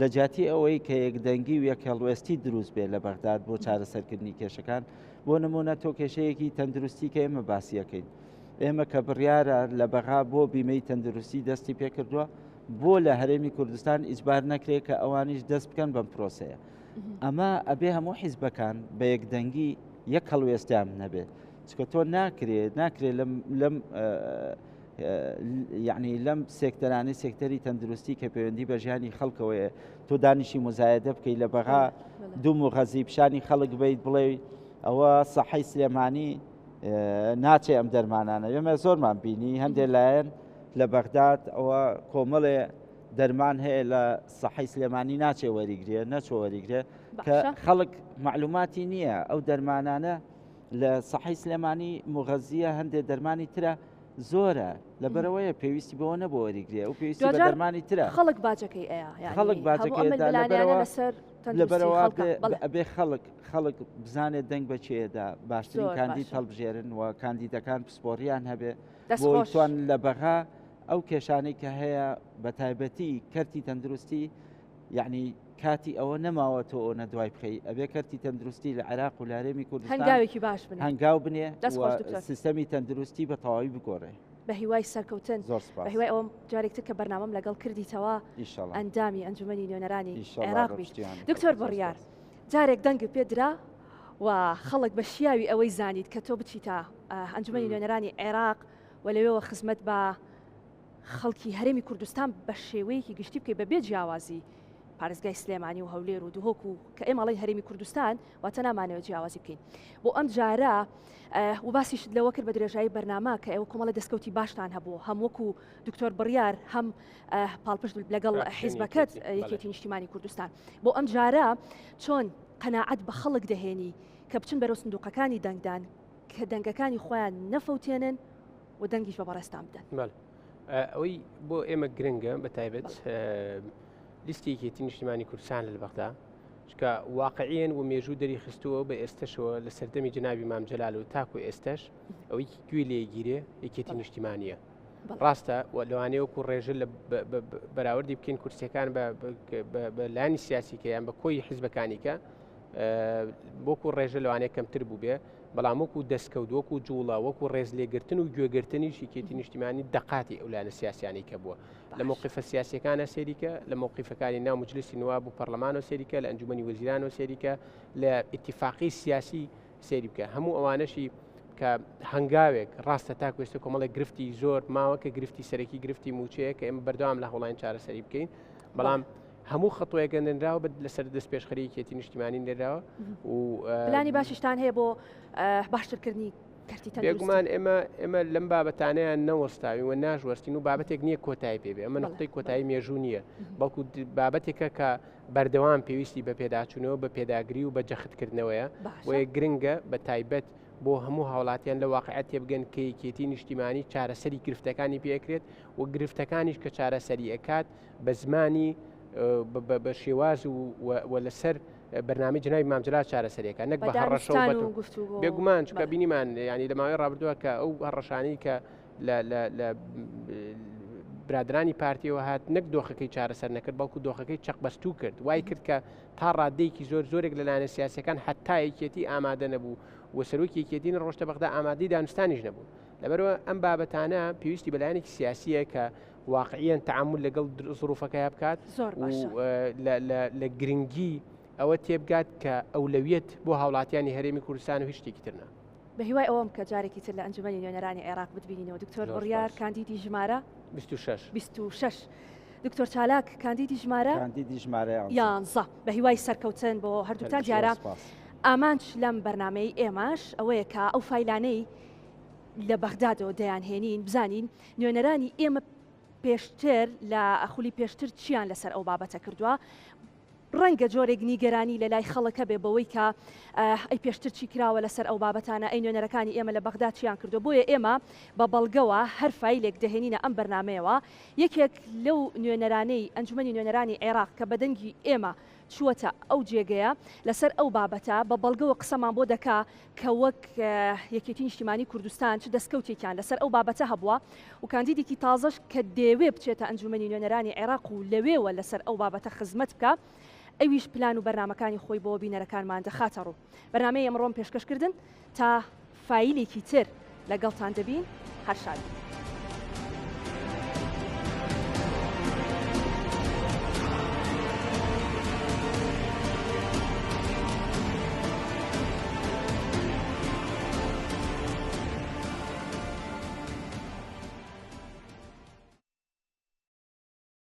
لە جیاتی ئەوەی کە یەکدەنگی و یەک هەڵوێستی دروست بێت لە بەغداد بۆ چارەسەرکردنی کێشەکان بۆ نمونە تۆ کێشەیەکی تەندروستی کە ئێمە باسیەکەین ئێمە کە بڕیارە لە بەغا بۆ بیمەی تەندروستی دەستی پێکردووە بۆ لە هەرێمی کوردستان ئیجبار نەکرێت کە ئەوانیش دەست بکەن بەم پرۆسەیە ئەمە ئەبێ هەموو حیزبەکان بە یەکدەنگی یەک هەڵوێستیان نەبێت چکە تۆ ناکرێت ناکرێت لەم لەم یعنی لەم سێکتەرانی سێکتەری تەندروستی کە پەیوەندی بە ژیانی خەڵکەوەیە تۆ دانیشی مزایدە بکەیت لە بەغا دوو مغەزی پیشانی خەڵک بیت بڵێ ئەوە سەحەی سلێمانی ناچێ ئەم دەرمانانە ئێمە زۆرمان بینی هەندێک لایەن لە بەغداد ئەوە کۆمەڵێ دەرمان هەیە لە سەحەی سلێمانی ناچێ وەریگرێ نەچۆ وەریگرێ کە خەڵک معلوماتی نییە ئەو دەرمانانە لە سەحەی سلێمانی مغەزیە هەندێک دەرمانی ترە. زۆرە لەبەرەوەیە پێویستی بەوە نەبوو وەریگرێ ئەو پێویستی بە دەرمانی ترە. خەڵک باجەکەی ئەیا خەڵک باجەکەی لەبەرەوە لەبەرەوە ئەبێ خەڵک خەڵک بزانێت دەنگ بە کێدا باشترین کاندید هەڵبژێرن و کاندیدەکان پسپۆریان هەبێ بۆی توان لە بەغا ئەو کێشانەی کە هەیە بە تایبەتی کەرتی تەندروستی یعنی کاتی ئەوە نەماوە تۆ ئەوە دوای بخەی ئەبێ کەرتی تەندروستی لە عێراق و لارێمی کوردستان هەنگاوێکی باش بنێ هەنگاو بنێ سیستەمی تەندروستی بە تەواوی بگۆڕێ. بە هیوای سەرکەوتن زۆر سپاس. بە هیوای ئەوەم جارێکتر کە بەرنامەم لەگەڵ کردیتەوە ئەندامی ئەنجومەنی نوێنەرانی عێراق بیت. دکتۆر بڕیار جارێک دەنگت پێ درا و خەڵک بە شیاوی ئەوەی زانیت کە تۆ بچیتە ئەنجومەنی نوێنەرانی عێراق و لەوێوە خزمەت بە خەڵکی هەرێمی کوردستان بە شێوەیەکی گشتی بکەیت بە بێ جیاوازی پارێزگای سلێمانی و هەولێر و دهۆک و کە ئێمە ئەڵێین هەرێمی کوردستان واتە نامانەوێت جیاوازی بکەین بۆ ئەم جارە و باسیشت لەوە کرد بە درێژایی بەرنامە کە ئێوە کۆمەڵە دەستکەوتی باشتان هەبوو هەم وەکو دکتۆر بڕیار هەم پاڵپشت لەگەڵ حیزبەکەت یەکێتی نیشتیمانی کوردستان بۆ ئەم جارە چۆن قەناعەت بە خەڵک دەهێنی کە بچن بەرەو سندوقەکانی دەنگدان کە دەنگەکانی خۆیان نەفەوتێنن و دەنگیش بە بەڕێزتان بدەن. بەڵێ ئەوەی بۆ ئێمە گرنگە بە تایبەت لیستی یەکێتی نیشتیمانی کوردستان لە بەغدا چکە واقعیەن و مێژوو دەری خستووە بە ئێستەشەوە لە سەردەمی جنابی مام جەلال و تاکو ئێستەش ئەوەی گوێ لێگیرێ یەکێتی نیشتیمانیە ڕاستە و لەوانەیە وەکو ڕێژە لە بەراوردی بکەین کورسیەکان بە لانی سیاسیکە یان بە کۆی حیزبەکانیکە وەکو ڕێژە لەوانەیە کەمتر بوو بێ بەڵام وەکو دەستکەوت وەکو جوڵە وەکو ڕێزلێگرتن و گوێگرتنیش یەکێتی نیشتیمانی دەقاتی ئەو لایەنە سیاسیانەی کە بووە لە مەوقیفە سیاسیەکانە سەیریکە لە مەوقیفەکانی ناو مجلسی نواب و پەرلەمانەوە سەیریکە لە ئەنجومەنی وەزیرانەوە سەیریکە لە ئیتیفاقی سیاسی سەیری بکە هەموو ئەوانەشی کە هەنگاوێک ڕاستە تاکو ئێستا کۆمەڵێک گرفتی زۆر ماوە کە گرفتی سەرەکی گرفتی موچەیە کە ئێمە بەردەوام لە هەوڵین چارەسەری بکەین بەڵام هەموو خەتۆیەکە نراوە بە لەسەر دەست پێشخەری یەکێتی نیشتیمانی نراوە و پلانی باشیشتان هەیە بۆ باشترکردنی کەرتی تەندروستی؟ بێگومان ئێمە ئێمە لەم بابەتانەیان نەوەستاوین و ناژوەستین و بابەتێک نییە کۆتایی پێ بێ ئەمە نقطەی کۆتایی مێژوو نییە بەڵکو بابەتێکە کە بەردەوام پێویستی بە پێداچوونەوە بە پێداگری و بە جەختکردنەوەیە بۆیە گرنگە بە تایبەت بۆ هەموو هاوڵاتیان لە واقعیت تێبگەن کە یەکێتی نیشتیمانی چارەسەری گرفتەکانی پێکرێت و گرفتەکانیش کە چارەسەری ئەکات بە زمانی بە شێواز و لەسەر بەرنامەی جنابی مام جەلال چارەسەریەکە نەک بە هەڕەشە و گفتوگۆ بێگومان چونکە بینیمان ینی لە ماوەی ڕابردووە کە ئەو هەڕەشانەی کە لە برادرانی پارتیەوە هات نەک دۆخەکەی چارەسەر نەکرد بەڵکو دۆخەکەی چەقبەستوو کرد وای کرد کە تا ڕادەیەکی زۆر زۆرێک لە لایەنە سیاسەکان حتا یەکێتی ئامادە نەبوو و سەرۆکی یەکێتی ڕۆشتە بەغدا ئامادەی دانوستانیش نەبوو لەبەرەوە ئەم بابەتانە پێویستی بەلایەنێکی سیاسیە کە واقعیەن تەعامول لەگەڵ زروفەکەیا بکات زۆر باشە لە گرنگی ئەوە تێبگات کە ئەولەویەت بۆ هاوڵاتیانی هەرێمی کوردستان و هیچ شتێکی تر نا. بە هیوای ئەوەم کە جارێکی تر لە ئەنجومەنی نوێنەرانی عێراق بتبینینەوە دکتۆر بڕیار کاندیدی ژمارە 26. 26. دکتۆر چالاک کاندیدی ژمارە کاندیدی ژمارە یانزە بە هیوای سەرکەوتن بۆ هەردووکتان دیارە ئامانج لەم بەرنامەی ئێمەش ئەوەیە کە ئەو فایلانەی لە بەغدادەوە دەیانهێنین بزانین نوێنەرانی ئێمە پێشتر لە خولی پێشتر چیان لەسەر ئەو بابەتە کردووە ڕەنگە جۆرێک نیگەرانی لە لای خەڵک هەبێ بەوەی کە ئەی پێشتر چی کراوە لەسەر ئەو بابەتانە ئەی نوێنەرەکانی ئێمە لە بەغدا چیان کردووە بۆیە ئێمە بە بەڵگەوە هەر فایلێک دەهێنینە ئەم بەرنامەیەوە یەکێک لەو نوێنەرانەی ئەنجومەنی نوێنەرانی عێراق کە بە دەنگی ئێمە چووەتە ئەو جێگەیە لەسەر ئەو بابەتە بە بەڵگەوە قسەمان بۆ دەکا کە وەک یەکێتی نیشتیمانی کوردستان چ دەستکەوتێکیان لەسەر ئەو بابەتە هەبووە و کاندیدێکی تازەش کە دەیەوێ بچێتە ئەنجومەنی نوێنەرانی عێراق و لەوێوە لەسەر ئەو بابەتە خزمەت بکا ئەویش پلان و بەرنامەکانی خۆی بۆ بینەرەکانمان دەخاتە ڕوو. بەرنامەی ئەمڕۆم پێشکەش کردن تا فایلێکی تر لەگەڵتان دەبین هەر شاد بن.